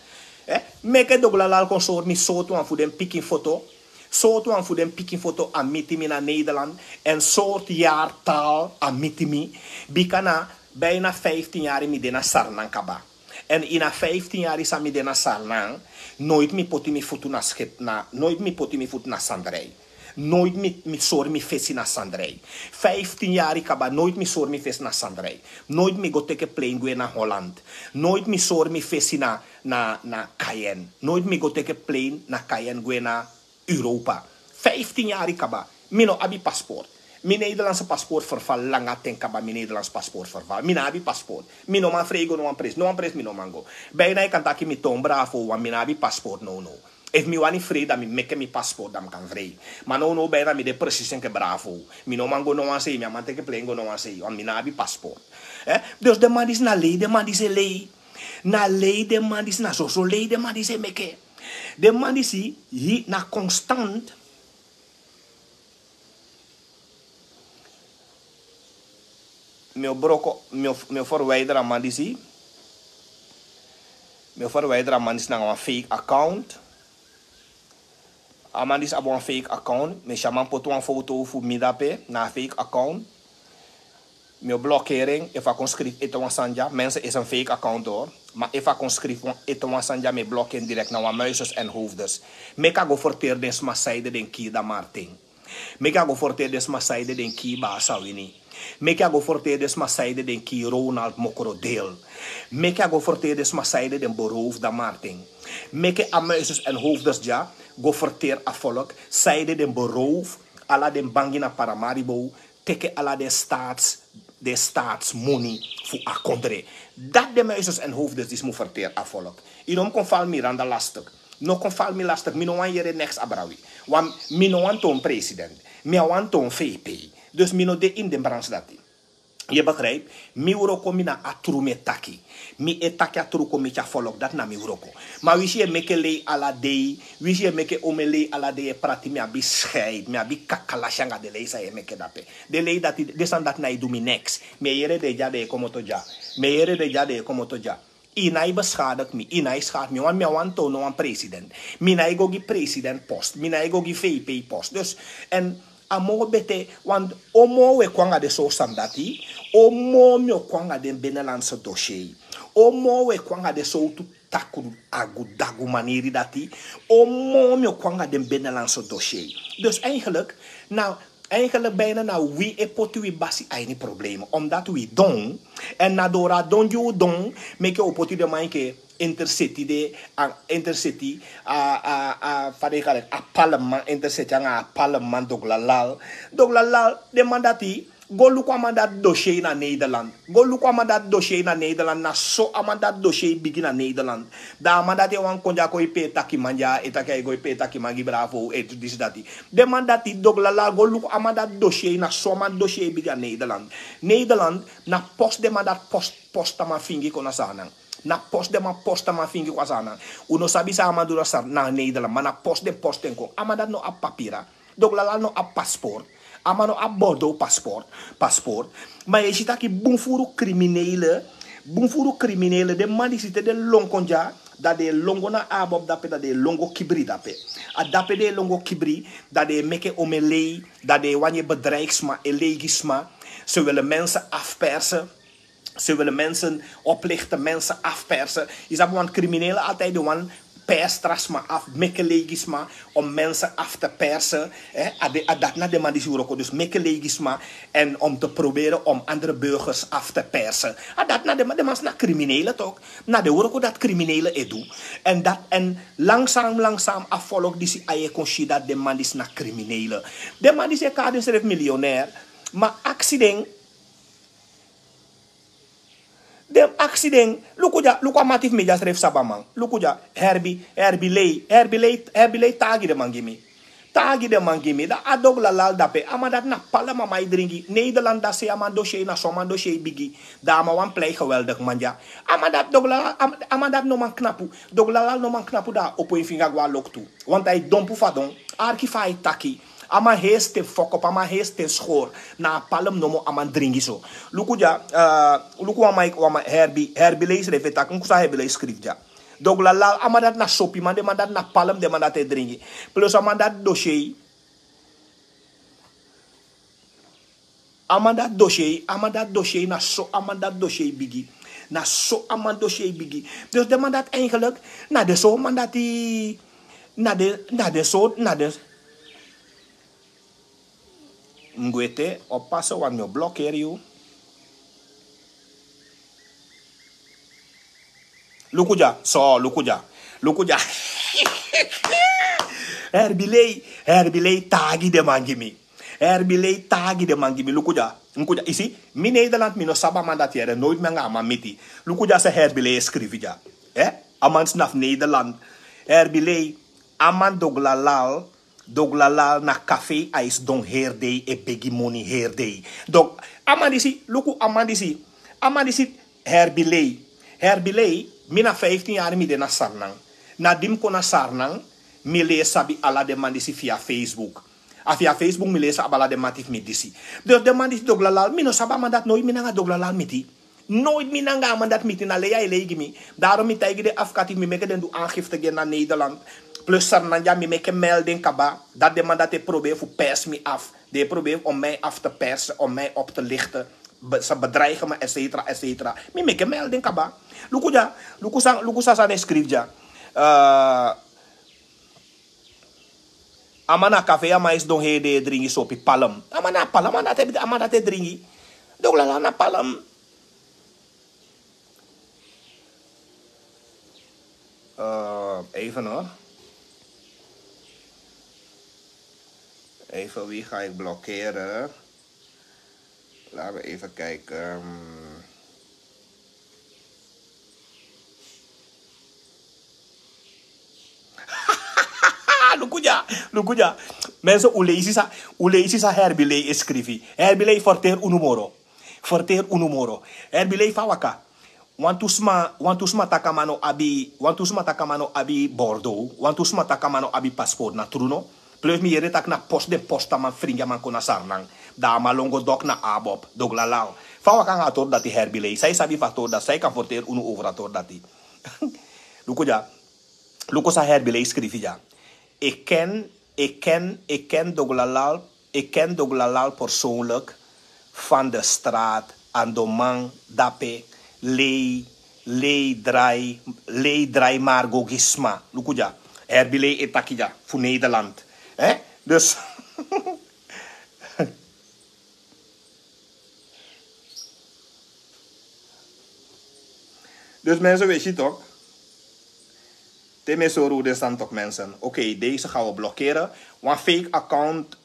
Eh, meki doklalal kon sori mi sortu wan fu den pikin foto. Sortu wan fu den pikin foto a miti mi na Nederland. Èn sortu jaartal a miti mi. Bika na bijna vijftien yari mi de na Sranan kaba. Èn ini a vijftien yari san mi de na Sranan, noit mi poti mi futu na skip na, noit mi poti mi futu na Sandrij. Noit mi, mi sori mi fesi na Sandrij. Vijftien yari kaba, noit mi sori mi fesi na Sandrij. Noit mi go teke plane gwe na Holland. Noit mi sori mi fesi na, na, na Cayenne. Noit mi go teke plane na Cayenne gwe na Europa. Vijftien yari kaba, mi no abi paspoort. Mi Nederlandse paspoort verval langa ten kaba, mi Nederlandse paspoort verval. Mi no abi paspoort. Mi no man vrij go no wan pres. No wan pres mi no man go. Bijna yu kan taki mi toon bravo, want mi no abi paspoort no no. Efu mi wani vrij, dan mi meke mi paspoort, dan mi kan vrij. Ma no no, bijna mi de precies enke bravo. Mi no man go no wan sei, mi a man teke plane go no wan sei, want mi no abi paspoort. Eh? Dus den man disi na lei, den man disi e lei. Na lei den man disi, na soso lei den man disi e meke. Den man disi, yu na constant. Mi o broko, mi o, mi o verwijder a man disi. Mi o verwijder a man disi nanga wan fake account. A man disi abi wan fake account. Mi e si a man poti wan foto fu mi dape na a fake account. Mi o blokkeer en efu a kon skrifi ete wan sani dya. Mensen, is een fake account hoor. Ma efu a kon skrifi wan ete wan sani dya, mi e blokkeer en direct na wan Muizes en Hoofdes. Meki a go ferteri den sma sanede den kii Damartin. Meki a go ferteri den sma sanede den kii Baa Sawini. Meki a go ferteri den sma sanede den kii Ronald Mokrodeel. Meki a go ferteri den sma sanede den beroof Damartin. Meki a Muizes en Hoofdes dya go ferteri a volk sanede den beroof ala den bangi na Paramaribo, teke ala den staats, den staatsmoni fu a kondre. Dati den Muizes en Hoofdes disi mu ferteri a volk. Yu no mu kon fali Miranda lastig. No kon fali mi lastig. Mi no wani yere neks abra wi. Wan, mi no wani toon president. Mi a wani toon V P. Dus mi no de ini den branche dati. Yu e begrijp? Mi wroko, mi na a tru mi e taki. Mi e taki a tru kon miti a volk, dati na mi wroko. Ma winsi yu e meke lei ala dei, winsi yu e meke omen lei ala dei, e prati, mi abi scheid, mi abi kakalasi anga den lei san yu e meke dape. Den lei dati, den sani dati no e du mi neks. Mi e yere den dya, den e komoto dya. Mi e yere den dya, den e komoto dya. Yu no e beschadig mi, yu no e schadi mi. Wan, mi a wani toon no wan president. Mi no e go gi president post, mi no e go gi V P post. Dus, èn a moo bete, want o moo wi e kon anga den sortu sani dati, o moo mi o kon anga den binnenlandse dossier. O moo wi e kon anga den sortu takru agu dagu maniri dati, o moo mi o kon anga den binnenlandse dossier. Dus eigenlijk, na, eigenlijk bijna na wi e poti wi basi a ini problema. Omdat wi don, èn na doro a don di wi don, meke wi o poti den man enke Intercity de, a Intercity, a, a, a, fa den e kari en, a Palmman, Intercity anga a Palmman, Doglalal. Doglalal, den man dati, go luku a man dati dossier na Nederland. Go luku a man dati dossier na Nederland, na so a man dati dossier bigi na Nederland. Dan a man dati e wani kon dya kon e pe taki man dya, e taki a e go e pe taki man gi Bravo, e du disi dati. Den man dati, Doglalal, go luku a man dati dossier, na so a man dossier bigi na Nederland. Nederland, na post den man dati post, post a man fingi kon na Saanan. Na post den man post a man fingi kon na Saanan. Un no sabi san a man du na Saanan, na Nederland, ma na post den post en kon. A man dati no abi papira. Doglalal no abi paspoort. A man no abi Bordeaux paspoort, paspoort. Ma yu e si taki bun furu kriminele, bun furu kriminele, den man disi te den lon kon dya, dan den e lon go na Abob dape, dan den e lon go kibri dape. A dape den e lon go kibri, dan den e meke omen lei, dan den e wani e bedreig sma, e lei gi sma. Ze willen mensen afpersen. Ze willen mensen oplichten, mensen afpersen. Yu sabi, want criminelen altijd den wani pers tra sma af, meke lei gi sma om mensen af te persen. Hè? A de- a dat na de man disi wroko, dus meke lei gi sma en om te proberen om andere burgers af te persen. A dat na de man, de man is na criminele toch? Na de wroko dat criminele e du. En dat en langzaam langzaam a volk disi a e kon si dat de man disi na criminele. De man disi e kari sref miljonair. Ma aksi den den aksi den. Luku dya, luku a mati fu mi dya srefi sabi a man. Luku dya, herbi herbi lei herbi lei herbi lei taagi den man gi mi. Taagi den man gi mi dan a doglalal dape a man dati na palm a man e dringi nederland dati sei a man dosei na so a man dosei bigi. Dan a man wan plei geweldik man dya. A man dati doglalal a man dati no man knapu. Doglalal no man knapu dan a opo en finga go a loktu. Want a e dompu fadon. Arki fa a e taki. A man hei sten fokop a man hei sten skor. Na a palm nomo a man dringi so. Luku dya. Luku wan man herbi herbi lei srefi e taki nkusa herbi lei skrifi dya. Doglalal a man dati na sopi man den man dati na palm den man dati e dringi. Plus a man dati dosei. A man dati dosei a man dati dosei na so a man dati dosei bigi. Na so a man dosei bigi. Dus den man dati eigenlik na den so man dati na den na den so na den. Ngwete oppassen want mi o blokeri yu. Luku dya so luku dya. Luku dya. Herbi lei herbi lei taagi den man gi mi. Herbi lei taagi den man gi mi luku dya. Luku dya isi. Mi nederland mi no sabi a man dati yere noiti mi anga a man miti. Luku dya san herbi lei e skrifi dya. A man sna fu nederland. Herbi lei a man doglalal. Doglalal na kafe a e sidon heri dei e begi moni heri dei. Donc a man disi luku a man disi a man disi. Herbi lei herbi lei. Mi na vijftien yari mi de na sarnan. Na di mi kon na sarnan mi lee sabi ala den man disi via facebook. A via facebook mi lee sabi ala den mati fu mi disi. Dus den man disi doglalal mi no sabi a man dati noiti mi nanga doglalal miti. Noiti mi nanga a man dati miti na lei a e lei gi mi. Darom mi taigi den afkati fu mi meke den du angifte gi en na nederland. Plus sarnan dya mi meke melding kaba dati den man dati e probeer fu pers mi af. Den e probeer om mij af te persen om mij op te lichten. Ze bedreigen me etcetera etcetera. Mi meke melding kaba. Luku dya. Luku san san e skrifi dya. A man na kafe a man e sidon hei de e dringi sopi palm. A man na palm a man dati e dringi. Doglalal na palm. Even hor. Even wie ga ik blokkeren? Laten we even kijken. Luku dya. Luku dya. Mensen un leisi san un leisi san herbi lei e skrifi. Herbi lei ferteri unu moro. Ferteri unu moro. Herbi lei fa waka. Wantu sma wantu sma taki a man no abi wantu sma taki a man no abi bordo wantu sma taki a man no abi paspoort na tru no. Plus mi yere taki na post den post a man fringi a man kon na sarnan. Dan a man lon go dok na abob doglalal. Fa waka anga a tori dati herbi lei san yu sabi fu a tori dati san yu kan ferteri unu over a tori dati. Luku dya. Luku san herbi lei skrifi dya. Eken eken eken doglalal. Eken doglalal persoonlik. Van de straat andoman dape lei lei drai lei drai margo gi sma. Luku dya. Herbi lei e taki dya fu nederland. Dus dus mensen we si tok. Te mi e sori un den sani tok mensen. Oké deze gaan we blokkeren. Wan fake account.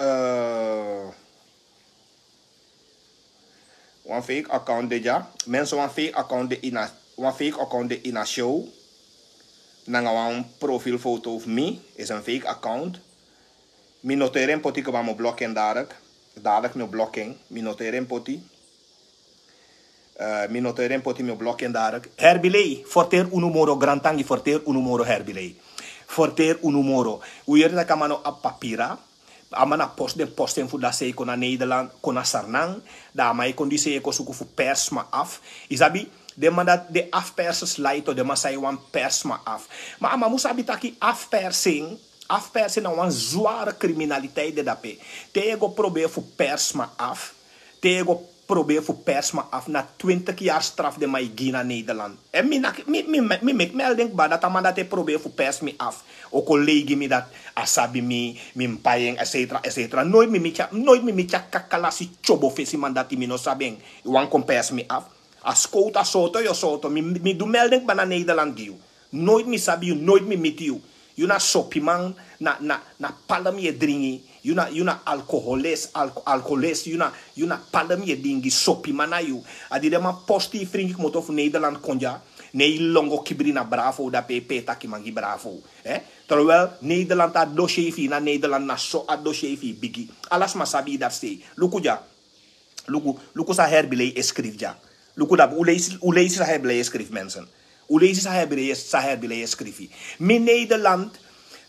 Wan fake account de dya. Mensen wan fake account de ini a show. Nanga wan profilfoto fu mi is en fake account. Mi noteri en poti kaba mi o blokken dadelik. Dadelik mi o blokken mi noteri en poti. Mi noteri en poti mi o blokken dadelik. Herbi lei ferteri unu moro grantangi ferteri unu moro herbi lei. Ferteri unu moro. Un yere taki a man no abi papira. A man na post den post en fu dati sei kon na nederland kon na sarnan. Dan a man e kon disi e kon suku fu pers sma af. Yu sabi? Den man dati den afpersers laito den man san e wani pers sma af. Ma a man mus sabi taki afpersing afpersing na wan zware kriminaliteit de dape. Te yu e go probeer fu pers sma af te yu e go probeer fu pers mi af. Na twintig yari straf den man e gi na Nederland. En mi naki mi mi mi meki mi elden kba dati a man dati e probeer fu pers mi af. O kon lei gi mi dati a sabi mi, mi mus pai en, etcetera etcetera. Noit mi miti a noit mi miti a kakalasi tyobo fesi man dati mi no sabi en. Yu wani kon pers mi af. A skowtu a sooto yu o sooto mi mi du melden kba na Nederland gi yu. Noit mi sabi yu, noit mi miti yu. Yu na sopiman, na na na palm yu e dringi. Yu na yu na alkoholis alkoholis yu na yu na palm yu e dingi sopiman na yu. A di den man posti yu fringi komoto fu Nederland kon dya. Ne yu lon go kibri na bravo dape e pe taki man gi bravo. Terwel Nederland a dossier fu yu na Nederland na so a dossier fu yu bigi. Ala sma sabi yu dati sei. Luku dya. Luku luku san Herbilei e skrifi dya. Luku dape un leisi san Herbilei e skrifi mensen. Un leisi san Herbilei e skrifi. Mi Nederland.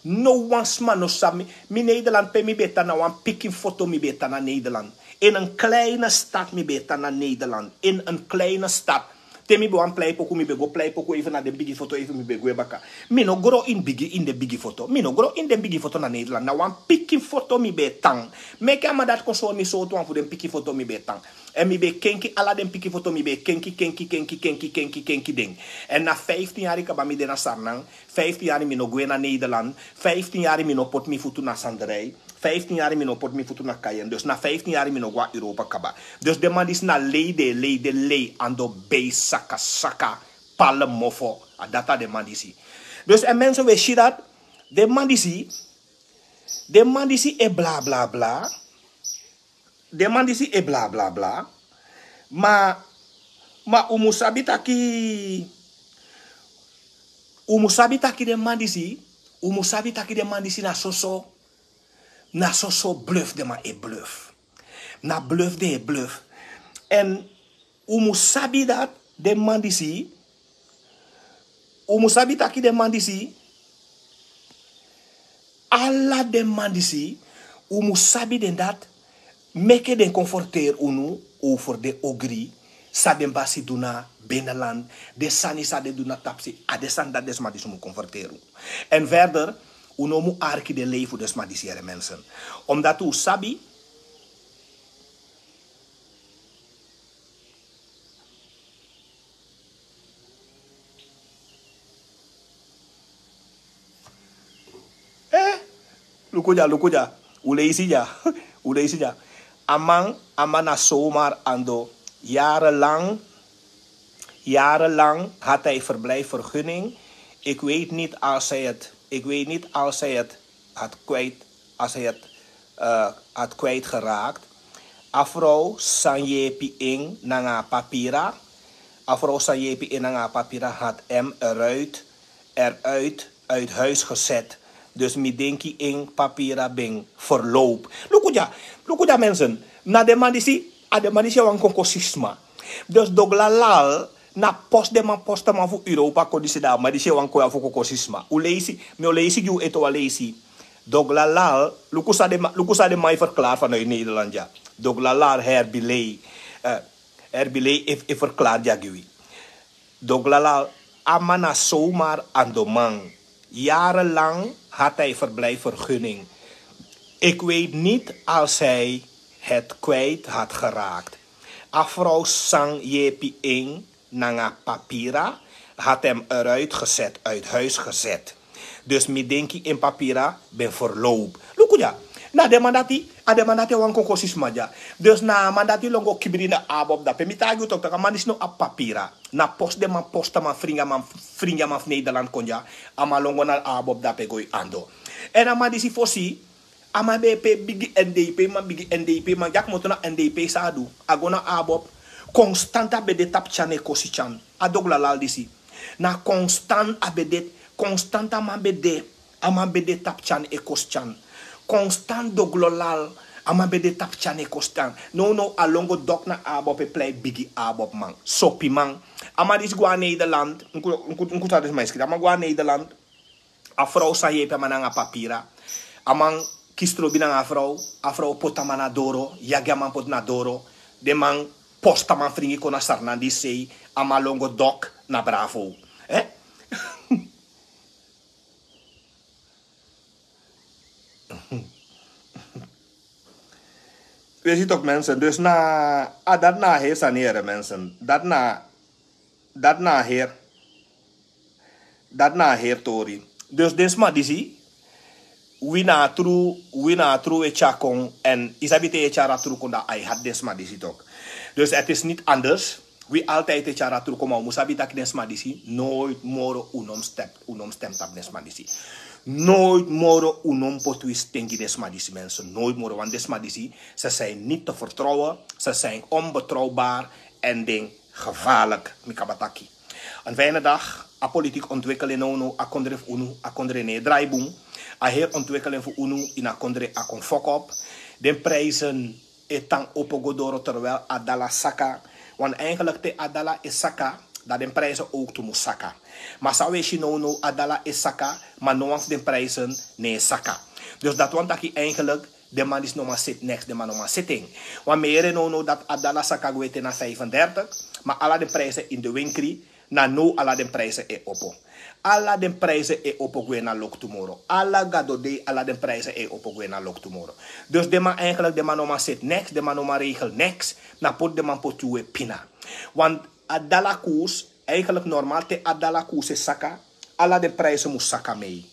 No wan sma no sabi mi. Mi Nederland pe mi ben tan na wan pikin foto mi ben tan na Nederland. In en kleine stad mi ben tan na Nederland in en kleine stad. Te mi ben wani plei poku mi ben go plei poku even na den bigi foto even mi ben gwe baka. Mi no gro in bigi in den bigi foto mi no gro in den bigi foto na Nederland na wan pikin foto mi ben tan. Meki a man dati kon sori mi sowtu wan fu den pikin foto mi ben tan. En mi ben kenki ala den pikin foto mi ben kenki kenki kenki kenki kenki kenki den. En na fiftin yari kaba mi de na Sarnan. Fiftin yari mi no gwe na Nederland. Fiftin yari mi no poti mi futu na Sandrei. Fiftin yari mi no poti mi futu na Kayen dus na fiftin yari mi no go na Europa kaba. Dus den man disi na lei den e lei den lei ando bei saka saka. Pale mofo. A dati a den man disi. Dus en mensen we si dati den man disi den man disi e bla bla bla. Den man disi e bla bla bla. Ma ma un mus sabi taki un mus sabi taki den man disi un mus sabi taki den man disi na soso. Na soso bluf den man e bluf. Na bluf den e bluf. En un mus sabi dati den man disi un mus sabi taki den man disi ala den man disi un mus sabi den dati. Meke den kon ferteri unu over den ogri san den basi du na beneland. Den sani san den du na tapsi a den sani dati den sma disi mus kon ferteri unu. En verder un no mus arki den lei fu den sma disi yere mensen. Omdati un sabi eh luku dya luku dya. Un leisi dya. Un leisi dya. A man a man na somar ando. Yarenlang yarenlang had hij verblijfvergunning. Ik weet niet als hij het ik weet niet als hij het had kwijt als hij het had kwijtgeraakt. A vrouw san yepi en nanga a papira. A vrouw san yepi en nanga a papira had hem eruit eruit uit huis gezet. Dus mi denki en papira ben verloop. Luku dya. Luku dya mensen. Na den man disi a den man disi e wani kon kosi sma. Dus doglalal na post den man posta man fu Europa kon disi dan a man disi e wani kon ya fu kon kosi sma un leisi. Mi o leisi gi un ete wan leisi. Doglalal luku san den man e ferklari fano ini Nederland dya. Doglalal herbilei. Herbilei e ferklari dya gi wi. Doglalal a man na somar andoman. Yarenlang had hij verblijfvergunning. Ik weet niet als hij het kwijt had geraakt. A vrouw san yepi en nanga papira had hem eruit gezet uit huis gezet. Dus mi denki en papira ben verloop. Luku dya. Na den man dati a den man dati e wani kon kosi sma dya. Dus na a man dati lon go kibri na abop dape mi taigi un toki tak' a man disi no abi papira. Na post den man posta man fringi a man fu Nederland kon dya. A man lon go na abop dape go e ando. Èn a man disi fosi a man ben e pe bigi ndp man bigi ndp man dya komoto na ndp san a du. A go na abop. Konstant a ben de tapu tyan e kosi tyan. A doglalal disi na konstant a ben de. Konstant a man ben de. A man ben de tapu tyan e kosi tyan. Konstant doglolal. A man ben de tapu tyan e kosi tyan. Nownow a lon go dok na abop e plei bigi abopman sopiman. A man disi go na nederland. Nkusa disi man e skrifi a man go na nederland. A frow san yepi a man nanga papira. A man kisi trobi nanga a frow. A frow poti a man na doro. Yagi a man poti na doro. Den man posta man fringi kon na sarnan disi sei. A man lon go dok na bravo. Yu e si tok, mensen. Dus na, a dati na a heri sani, here, mensen. Dati na, dati na a heri, dati na a heri tori. Dus den sma disi, wi na a tru, wi na a tru e tyari kon. En yu sabi te yu e tyari a tru kon, dan a e hati den sma disi tok. Dus het is niet anders. Wi altijd e tyari a tru kon, ma un mus sabi taki den sma disi, nooit moro un no mus stem, un no mus stem tapu den sma disi. Nooit moro un no mus poti wi sten gi den sma disi, mensen. Nooit moro, want den sma disi, ze zijn niet te vertrouwen, ze zijn onbetrouwbaar en den gevaarlijk, mi kaba taki. Een fijne dag. A politiek ontwikkeling nownow, a kondre fu unu, a kondre no e drai bun. A heri ontwikkeling fu unu ini a kondre, a kon fokop. Den prijzen e tan opo go doro terwijl a dala saka. Want eigenlijk te a dala e saka, dan den prijzen ook tu mus saka. Ma san wi e si nownow, a dala e saka, ma no wan fu den prijzen no e saka. Dus dati wani taki eigenlijk den man disi no man seti neks, den man no man seti en. Want mi e yere nownow dati a dala saka gwe te na vijfendertig, ma ala den prijzen ini de winkri, na now ala den prijzen e opo. Ala den prijzen e opo gwe na loktu moro. Ala gado dei, ala den prijzen e opo gwe na loktu moro. Dus den man eigenlijk, den man no man seti neks, den man no man regel neks, na poti den man poti yu e pina. Want a dala koers, eigenlijk normaal te a dala koers e saka, ala den prijzen mus saka mee.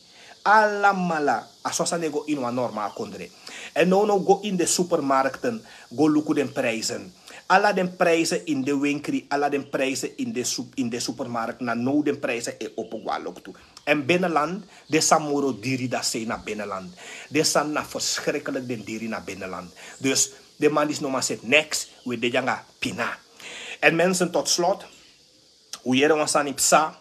Alamala, a so a sani e go ini wan normaal kondre. En nownow go ini den supermarkten, go luku den prijzen. Ala den prijzen ini den winkri, ala den prijzen ini den sup-, ini den supermarkt, na now den prijzen e opo go na loktu. En binnenland, den sani moro diri dan sei na binnenland. Den sani na verschrikkelijk, den diri na binnenland. Dus den man disi no man seti neks, wi e dede nanga pina. En mensen, tot slot, un yere wan sani psa,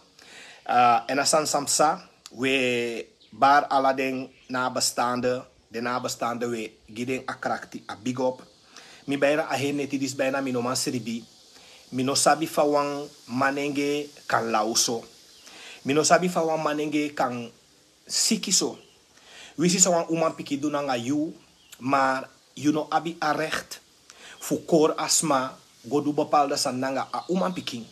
eh, en a sani san psa, wi e bari ala den nabestaanden, den nabestaanden, wi e gi den a krakti, a big up. Mi bijna a heri neti disi, bijna mi no man sribi. Mi no sabi fa wan manenge kan law so. Mi no sabi fa wan manenge kan siki so. Winsi san wan umanpikin du nanga yu, maar yu no abi a recht fu kori a sma go du bepaalde sani nanga a umanpikin.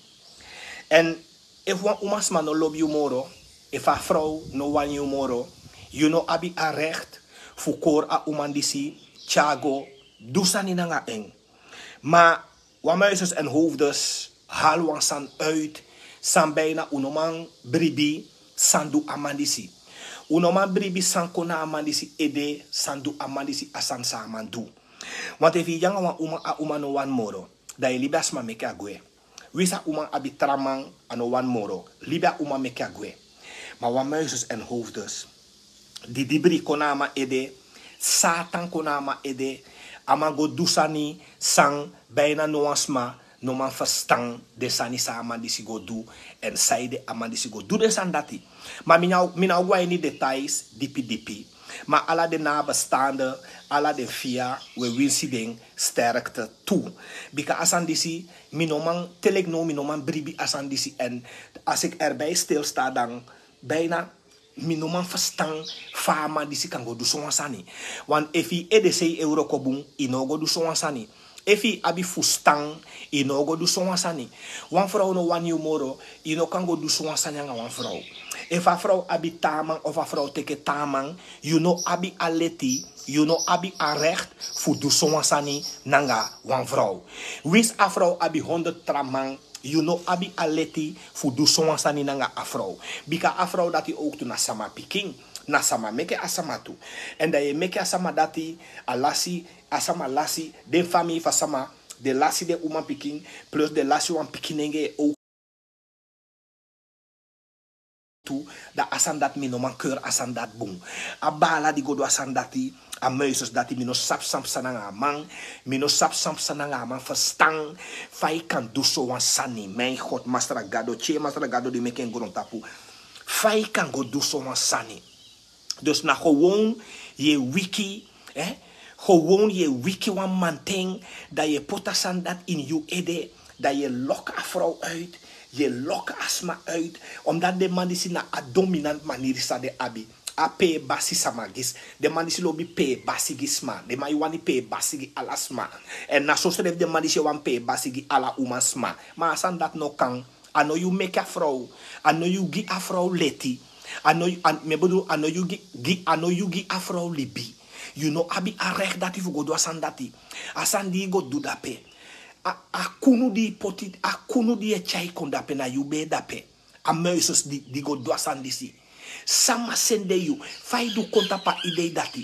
En efu wan umansma no lobi yu moro, efu a frow no wani yu moro, yu no abi a recht fu kori a uman disi tyari go du sani nanga en. Ma wan muisjes en hoofdes hali wan sani uit, san bijna un no man bribi san du a man disi. Un no man bribi san kon na a man disi ede, san du a man disi, a sani san a man du. Want efu yu de nanga wan uman, a uman no wani moro, dan yu libi a sma meke a gwe. Winsi a uman abi tra man, a no wani moro, libi a uman meke a gwe. Ma wan muisjes en hoofdes, didibri kon na a man ede, Satan kon na a man ede, a man go du sani san bijna no wan sma no man ferstan den sani san a man disi go du, en saide a man disi go du den sani dati. Ma mi no, mi no o go na ini details dipi dipi. Ma ala den nabestaanden, ala den fia, wi e winsi den sterkte tu. Bika a sani disi, mi no man, te leki now mi no man bribi a sani disi, en als ik erbij stilsta dan bijna mi no man ferstan fa a man disi kan go du sowan sani. Want efu yu edesei e wroko bun, yu no o go du sowan sani. Efu yu abi fustan, yu no o go du sowan sani. Wan frow no wani yu moro, yu no kan go du sowan sani nanga wan frow. Efu a frow abi taa man of a frow teke taa man, yu no abi a leti, yu no abi a recht fu du sowan sani nanga wan frow. Winsi a frow abi honderd tra man, yu no abi a leti fu du sowan sani nanga a frow. Bika a frow dati owktu na sama pikin, na sama meke a sama tu. En dan yu e meke a sama dati, a lasi, a sama lasi, den famii fu a sama, den lasi den umanpikin, plus den lasi wan pikinnengee owktu. Dan a sani dati mi no man keur, a sani dati bun. A baala di go du a sani dati, a muisjes dati, mi no sabi san psa nanga a man. Mi no sabi san psa nanga a man ferstan. Fa yu kan du sowan sani? Mijn God, Masra Gado, tyei Masra Gado di meke en grontapu. Fa yu kan go du sowan sani? Dus na gewoon yu e wiki, eh? Gewoon yu e wiki wan manten, dan yu e poti a sani dati ini yu ede, dan yu e lok a frow uit, yu e lok a sma uit, omdat den man disi na a dominant maniri san den abi. A pee basi sama gi s-, den man disi lobi pee basi gi sma, den man e wani pee basi gi ala sma. En na sosrefi den man disi e wani pee basi gi ala umansma. Ma a sani dati no kan. A no yu meke a frow, a no yu gi a frow leti, a no, a, mi e bedoel, a no yu gi, gi, a no yu gi a frow libi. Yu no abi a rek dati fu go du a sani dati. A sani di yu go du dape, a kunu di yu poti, a kunu di yu e tyai kon dape, na yu ben dape. A muises di go du a sani disi. Sama sende yu? Fa yu du kon tapu a idei dati?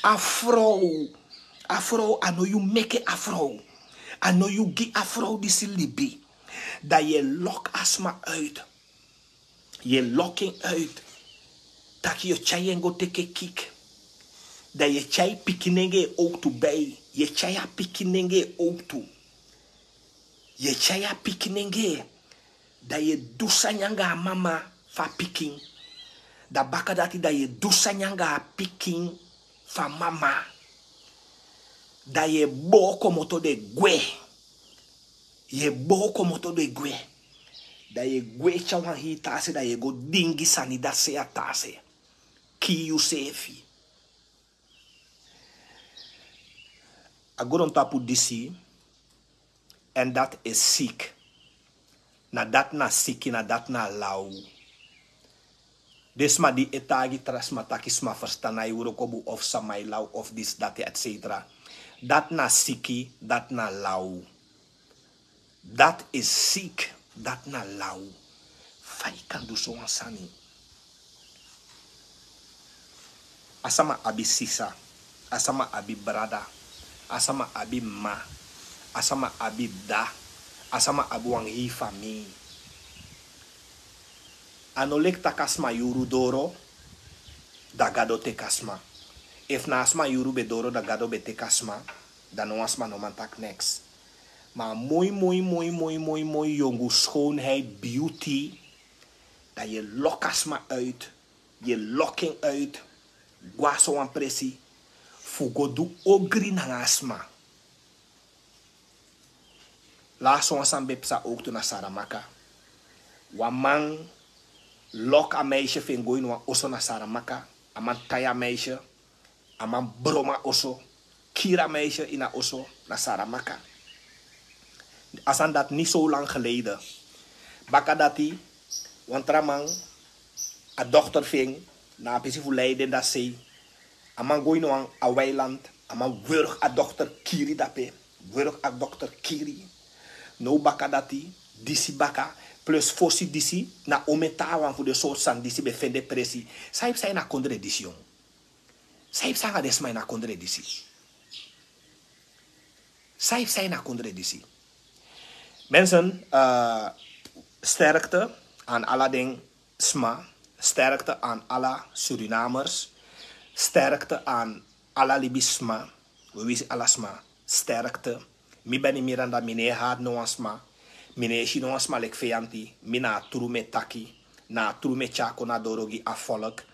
A frow, a frow a no yu meke a frow. A no yu gi a frow disi libi. Dan yu e lok a sma uit. Yu e lok en uit. Tak' yu o tyai en go teke kik. Dan yu e tyai pikinenge en owtu bei. Yu e tyai a pikinenge en owtu. Yu e tyai a pikinenge. Dan yu e du sani anga a mama fu a pikin. Dan baka dati dan yu e du sani anga a pikin fu a mama. Dan yu e boo komoto de gwe. Yu e boo komoto de gwe. Dan yu e gwe tyari wan hii taa se, dan yu e go dingi sani dati sei a taa se. Kii yuseefi. A grontapu disi. En dati e siki. Na dati na siki, na dati na law. Den sma di e taigi tra sma taki sma ferstan na e wroko bun of sama e law of disi dati, etcetera. Dati na siki, dati na law. Dati e siki, dati na law. Fa yu kan du sowan sani? A sama abi sisa, a sama abi brada, a sama abi mma, a sama abi dda, a sama abi wan hii famii. A no leki tak' a sma yuru doro, dan Gado teki a sma. Efu na a sma yuru ben doro dan Gado ben teki a sma, dan no wan sma no man taki neks. Ma a moi moi moi moi moi moi yongu, schoonheid, beauty, dan yu e lok a sma uit. Yu e lok en uit. Go na sowan presi fu go du ogri nanga a sma. Lasi wan sani ben psa owktu na Saramaka. Wan man lok a meisje fu en go ini wan oso na Saramaka. A man tai a meisje. A man bron a oso. Kiri a meisje ini a oso na Saramaka. A sani dati niet zo lang geleden. Baka dati, wan tra man, a dochter fu en, na a pisi fu Leiden dati sei. A man go ini wan a weiland, a man wurg a dochter kiri dape. Wurg a dochter kiri. Now baka dati, disi baka, plus fosi disi, na omeni taawan fu den sortu sani disi ben fende presi. San yu psa ini a kondre disi, yongu? San yu psa anga den sma ini a kondre disi? San yu psa ini a kondre disi? Mensen, eh, sterkte aan ala den sma. Sterkte aan ala Surinamers. Sterkte aan ala libisma. We wisi ala sma. Sterkte. Mi Benny Miranda, mi no e hati no wan sma. Mi no e si no wan sma leki feyanti. Mi na a tru mi e taki. Na a tru mi e tyari kon na doro gi a volk.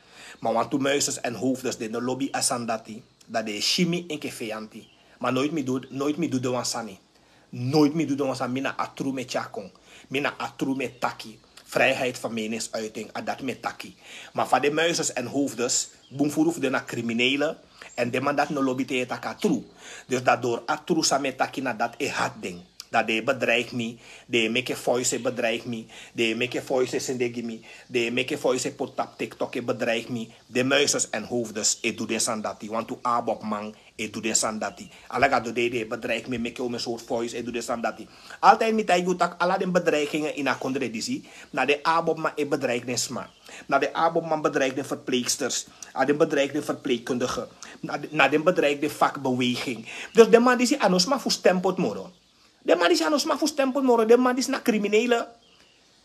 Ma wantu muisjes en hoofdes den no lobi a sani dati, dan den e si mi enke feyanti. Ma nooit mi du, nooit mi du den wan sani. Nooit mi du den wan sani. Mi na a tru mi e tyari kon. Mi na a tru mi e taki. Vrijheid van meningsuiting, a dati mi e taki. Ma fa den muisjes en hoofdes, bun furu fu den na criminelen. En den man dati no lobi te yu e taki a tru. Dus dan door a tru san mi e taki, na dati e hati den. Dan den e bedreig mi, den e meke voice e bedreig mi, den e meke voice e sende gi mi, den e meke voice e poti tapu TikTok e bedreig mi. Den muisjes en hoofdes e du den sani dati. Wantu abob man e du den sani dati. Ala gado dei den e bedreig mi, e meke omeni sortu voice, e du den sani dati. Altijd mi taigi yu tak' ala den bedreigingen ini a kondre disi, na den abob man e bedreig den sma. Na den abob man bedreig den verpleegsters. Na den bedreig den verpleegkundige. Na den, na den bedreig den vakbeweging. Dus den man disi a no sma fu stem poti moro. Den man disi a no sma fu stem poti moro. Den man disi na criminelen.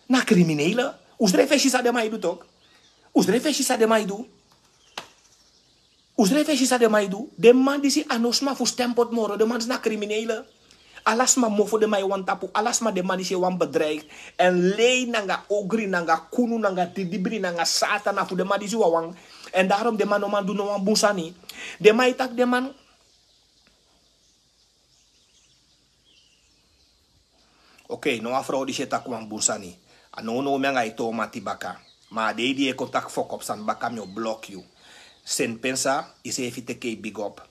Na criminelen. Usrefi e si san den man e du tok. Usrefi e si san den man e du. Usrefi e si san den man e du. Den man disi a no sma fu stem poti moro. Den man disi na criminelen. Ala sma mofo den man e wani tapu. Ala sma den man disi e wani bedreig. En lei nanga ogri nanga kunu nanga didibri nanga Satana fu den man disi wawan. En daarom den man no man du no wan bun sani. Den man e taki den man. Oké, now a frow disi e taki wan bun sani. A nownow mi anga yu toon mati baka. Ma a dei di yu e kon taki fokop sani baka mi o bloki yu. Sen pensa, yu seefi teke yu bigi op.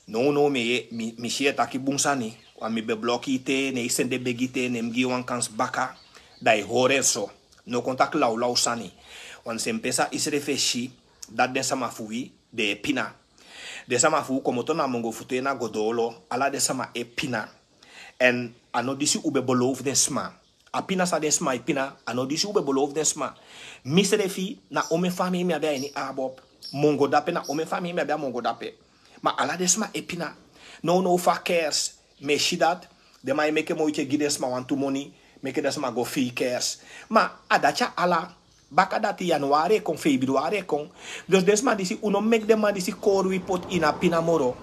Nownow mi e, mi, mi si yu e taki bun sani. Wan mi ben bloki yu te, ne yu sende begi te, ne mi gi yu wan kansi baka. Dan yu hori en so. No kon taki lawlaw sani. Wan sen pensa, yu srefi e si, dati den sama fu wi, den e pina. Den sama fu u komoto na mongo fu te na go dolo, ala den sama e pina. Èn a no disi u be belofu den sma. A pina san den sma e pina, a no disi u be belofu den sma. Mi srefi na omen famii mi abi a ini abob. Mongo dape na omen famii mi abi a mongo dape. Ma ala den sma e pina. Nownow fa kers, mi e si dati. Den man e meke moiti e gi den sma wantu moni, meke den sma go fei kers. Ma a dati a ala. Baka dati, yanuari e kon, febriwari e kon. Dus den sma disi, un no meki den man disi kori wi poti ini a pina moro.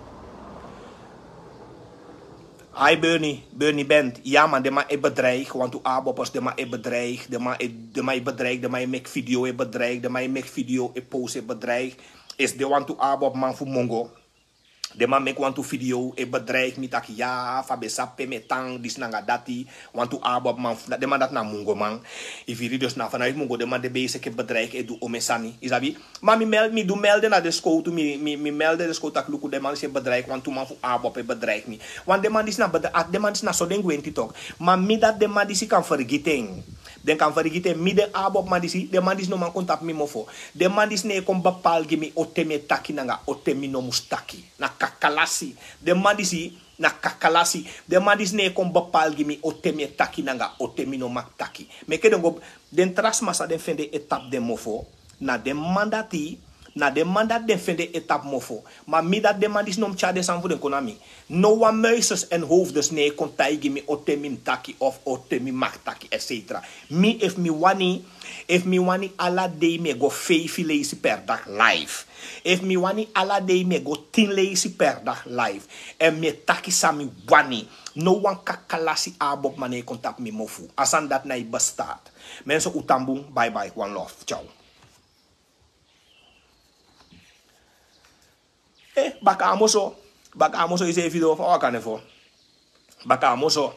Ai Bernie, Bernie Bent, ya man, den man e bedreig wantu aboppers, den man e bedreig, den man e, den man e bedreig, den man e meki video e bedreig, den man e meki video e post e bedreig. Esi den wantu abopman fu mongo. Den man meki wantu video e bedreig mi taki ya, fa ben sabi pe mi e tan, disi nanga dati, wantu abopman fu den man dati na mongoman. Yu firi? Dus na vanuit mongo den man de bezig e bedreig e du omen sani, yu sabi. Ma mi mel, mi du melde na den skowtu, mi, mi, mi melde den skowtu taki luku, den man disi e bedreig, wantu man fu abop e bedreig mi. Want den man disi na bedre-, a, den man disi na so den gwenti tok. Ma mi dati den man disi kan fergiti en. Den kan fergiti en, mi den abopman disi, den man disi no man kon tapu mi mofo. Den man disi no e kon bepal gi mi o te mi e taki nanga o te mi no mus taki. Na kakalasi. Den man disi, na kakalasi. Den man disi no e kon bepal gi mi o te mi e taki nanga o te mi no mag taki. Meke den go, den tra sma san den fende e tapu den mofo, na den man dati, na den man dati den fende e tapu mofo. Ma mi dati, den man disi no mus tyari den sani fu den kon na mi. No wan muises en hoofdes no e kon taigi mi o te mi mus taki of o te mi mag taki, et cetera. Mi, efu mi wani, efu mi wani ala dei mi e go feifi leisi per dag live. Efu mi wani ala dei mi e go tin leisi per dag live. Èn mi e taki san mi wani. No wan kakalasi abopman no e kon tapu mi mofu. A sani dati no e bestaat. Mensen, un tan bun, bye bye, one love, ciao. Eh, baka amoso. Baka amoso, yu seefi doro fa waka ne fo. Baka amoso.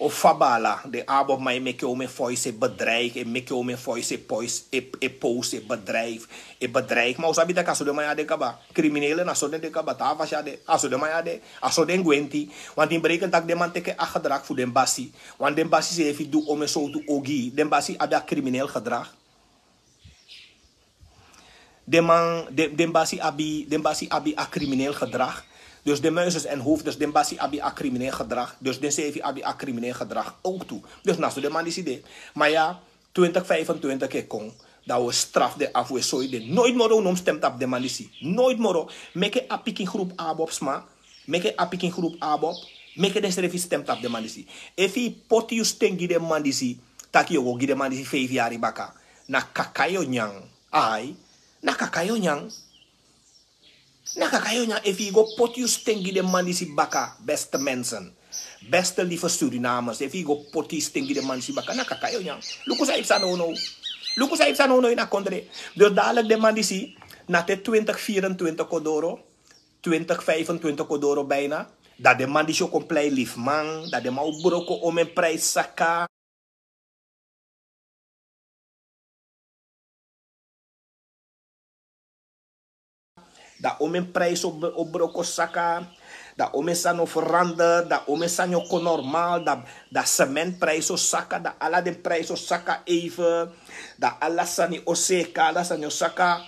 O fa bala, den abopman e meke omen voice e bedreig, e meke omen voice e pois-, e, e post e bedreig, e bedreig. Ma un sabi taki a so den man ya de kaba. Criminelen, a so den de kaba, taa fasi a de. A so den man ya de. A so den gwenti. Want in breken taki den man teke a gedrag fu den basi. Want den basi seefi du omen sowtu ogii. Den basi abi a crimineel gedrag. Den man, den, den basi abi, den basi abi a crimineel gedrag. Dus den muises en hoofdes, den basi abi a crimineel gedrag. Dus den seefi abi a crimineel gedrag ook tu. Dus na so den man disi de. Ma ya, twintig vijfentwintig e kon, dan we straf den af, we soi den. Nooit moro un no mus stem tapu den man disi. Nooit moro. Meke a pikin groep abop sma. Meke a pikin groep abop. Meke den srefi stem tapu den man disi. Efu yu poti yu sten gi den man disi, taki yu o go gi den man disi feifi yari baka, na kaka yu o nyan. Ai, na kaka yu o nyan. Na kaka yu o nyan efu yu go poti yu sten gi den man disi baka, beste mensen. Beste lieve Surinamers, efu yu go poti yu sten gi den man disi baka, na kaka yu o nyan. Luku san yu psa nownow. Luku san yu psa nownow ini a kondre. Dus dadelijk den man disi, na te twintig vierentwintig kon doro, twintig vijfentwintig kon doro bijna, dan den man disi o kon plei lifiman, dan den man o broko omen prijs saka. Dan omen prijs o, o broko saka. Dan omen sani o verander. Dan omen sani o kon normaal. Dan, dan sementprijs o saka. Dan ala den prijs o saka even. Dan ala sani o seka, ala sani o saka.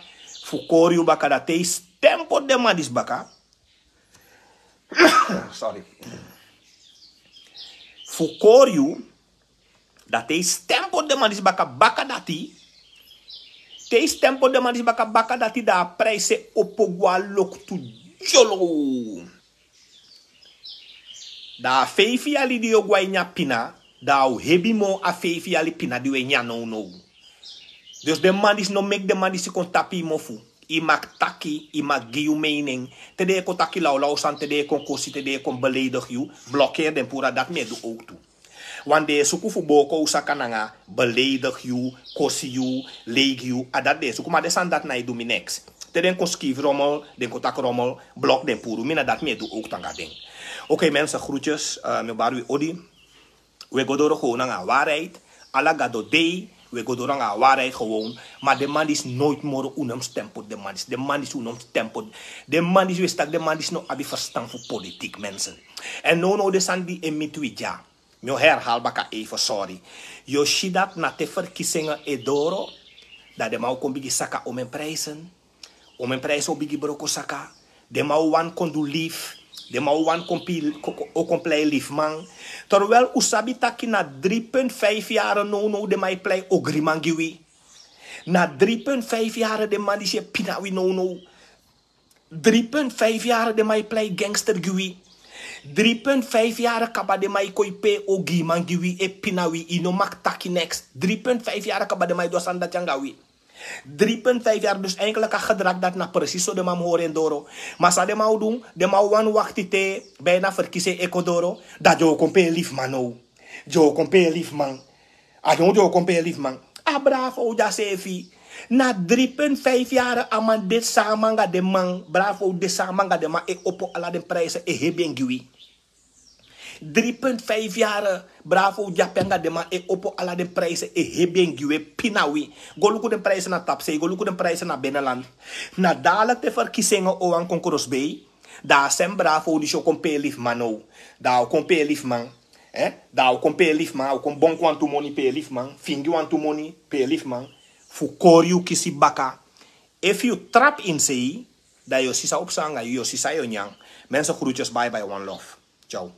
Fu kori yu baka, dan te yu stem poti den man disi baka. Sorry. Fu kori yu, dan te yu stem poti den man disi baka, baka dati. Te yu stem poti den man disi baka, baka dati, dan a prijs e opo go na loktu dyolo. Dan a feifi yali di yu o go na ini a pina, dan a o hebi moo a feifi yali pina di wi e nyan nownow. Dus den man disi, no meki den man disi kon tapu yu mofu. Yu mag taki, yu mag gi yu mening. Te den e kon taki lawlaw sani, te den e kon kosi, te den e kon beleidigi yu, blokeri den puru. A dati mi e du ook tu. Want den e suku fu booko yu saka nanga beleidigi yu, kosi yu, leigi yu. A dati den e suku, ma den sani dati no e du mi niks. Te den kon skiifi rommel, den kon taki rommel, blok den puru. Mi, na dati mi e du ook tu nanga den. Oké mensen, groetjes. Eh, mi o bari wi odi. Wi e go doro gewoon nanga a waarheid. Ala Gado dei, wi e go doro nanga a waarheid gewoon. Ma den man disi, nooit moro un no mus stem poti den man disi. Den man disi un no mus stem poti. Den man disi, wi e si taki den man disi no abi ferstan fu politiek, mensen. Èn nownow den sani di e miti wi dya, mi o herhaal baka even, sorry. Yu o si dati na te verkiezingen e doro, dan den man o kon bigin saka omen prijzen. Omen prijzen o bigin broko saka. Den man o wani kon du lifi. Den man o wani kon pi- ko- ko- o kon plei lifiman. Terwel un sabi taki na dri punt faifi yari nownow den man e plei ogriman gi wi. Na dri punt faifi yari den man disi e pina wi nownow. Dri punt faifi yari den man e plei gangster gi wi. Dri punt faifi yari kaba den man e kon e pe ogiman gi wi, e pina wi, yu no mag taki neks. Dri punt faifi yari kaba den man e du a sani dati anga wi. Dri punt faifi yari, dus enkele kan gedrag dati na presis so den man mus hori en doro. Ma san den man o du, den man o wani wakti te bijna verkiezing e kon doro, dan den o kon pe lifiman now. Den o kon pe lifiman. A den o kon pe lifiman. A Bravo dya sefi. Na dri punt faifi yari a man de sama anga den man. Bravo de sama anga den man, e opo ala den prijse, e hebi en gi wi. Dri punt faifi yari Bravo dya pe anga den man, e opo ala den prijse, e hebi en gi wi, e pina wi. Go luku den prijse na tapusei, go luku den prijse na binnenland. Na dadelijk te verkiezingen o wani kon krosbei, dan a sem Bravo disi o kon pe lifiman now. Dan a o kon pe lifiman. Eh? Dan a o kon pe lifiman, a o kon bonku wantu moni pe lifiman, fingi wantu moni pe lifiman. Fu kori yu kisi baka. Efu yu trapu ini sei, dan yu o si san o psa anga yu, yu o si san yu o nyan. Mensen, groetjes, bye bye, one love. Ciao.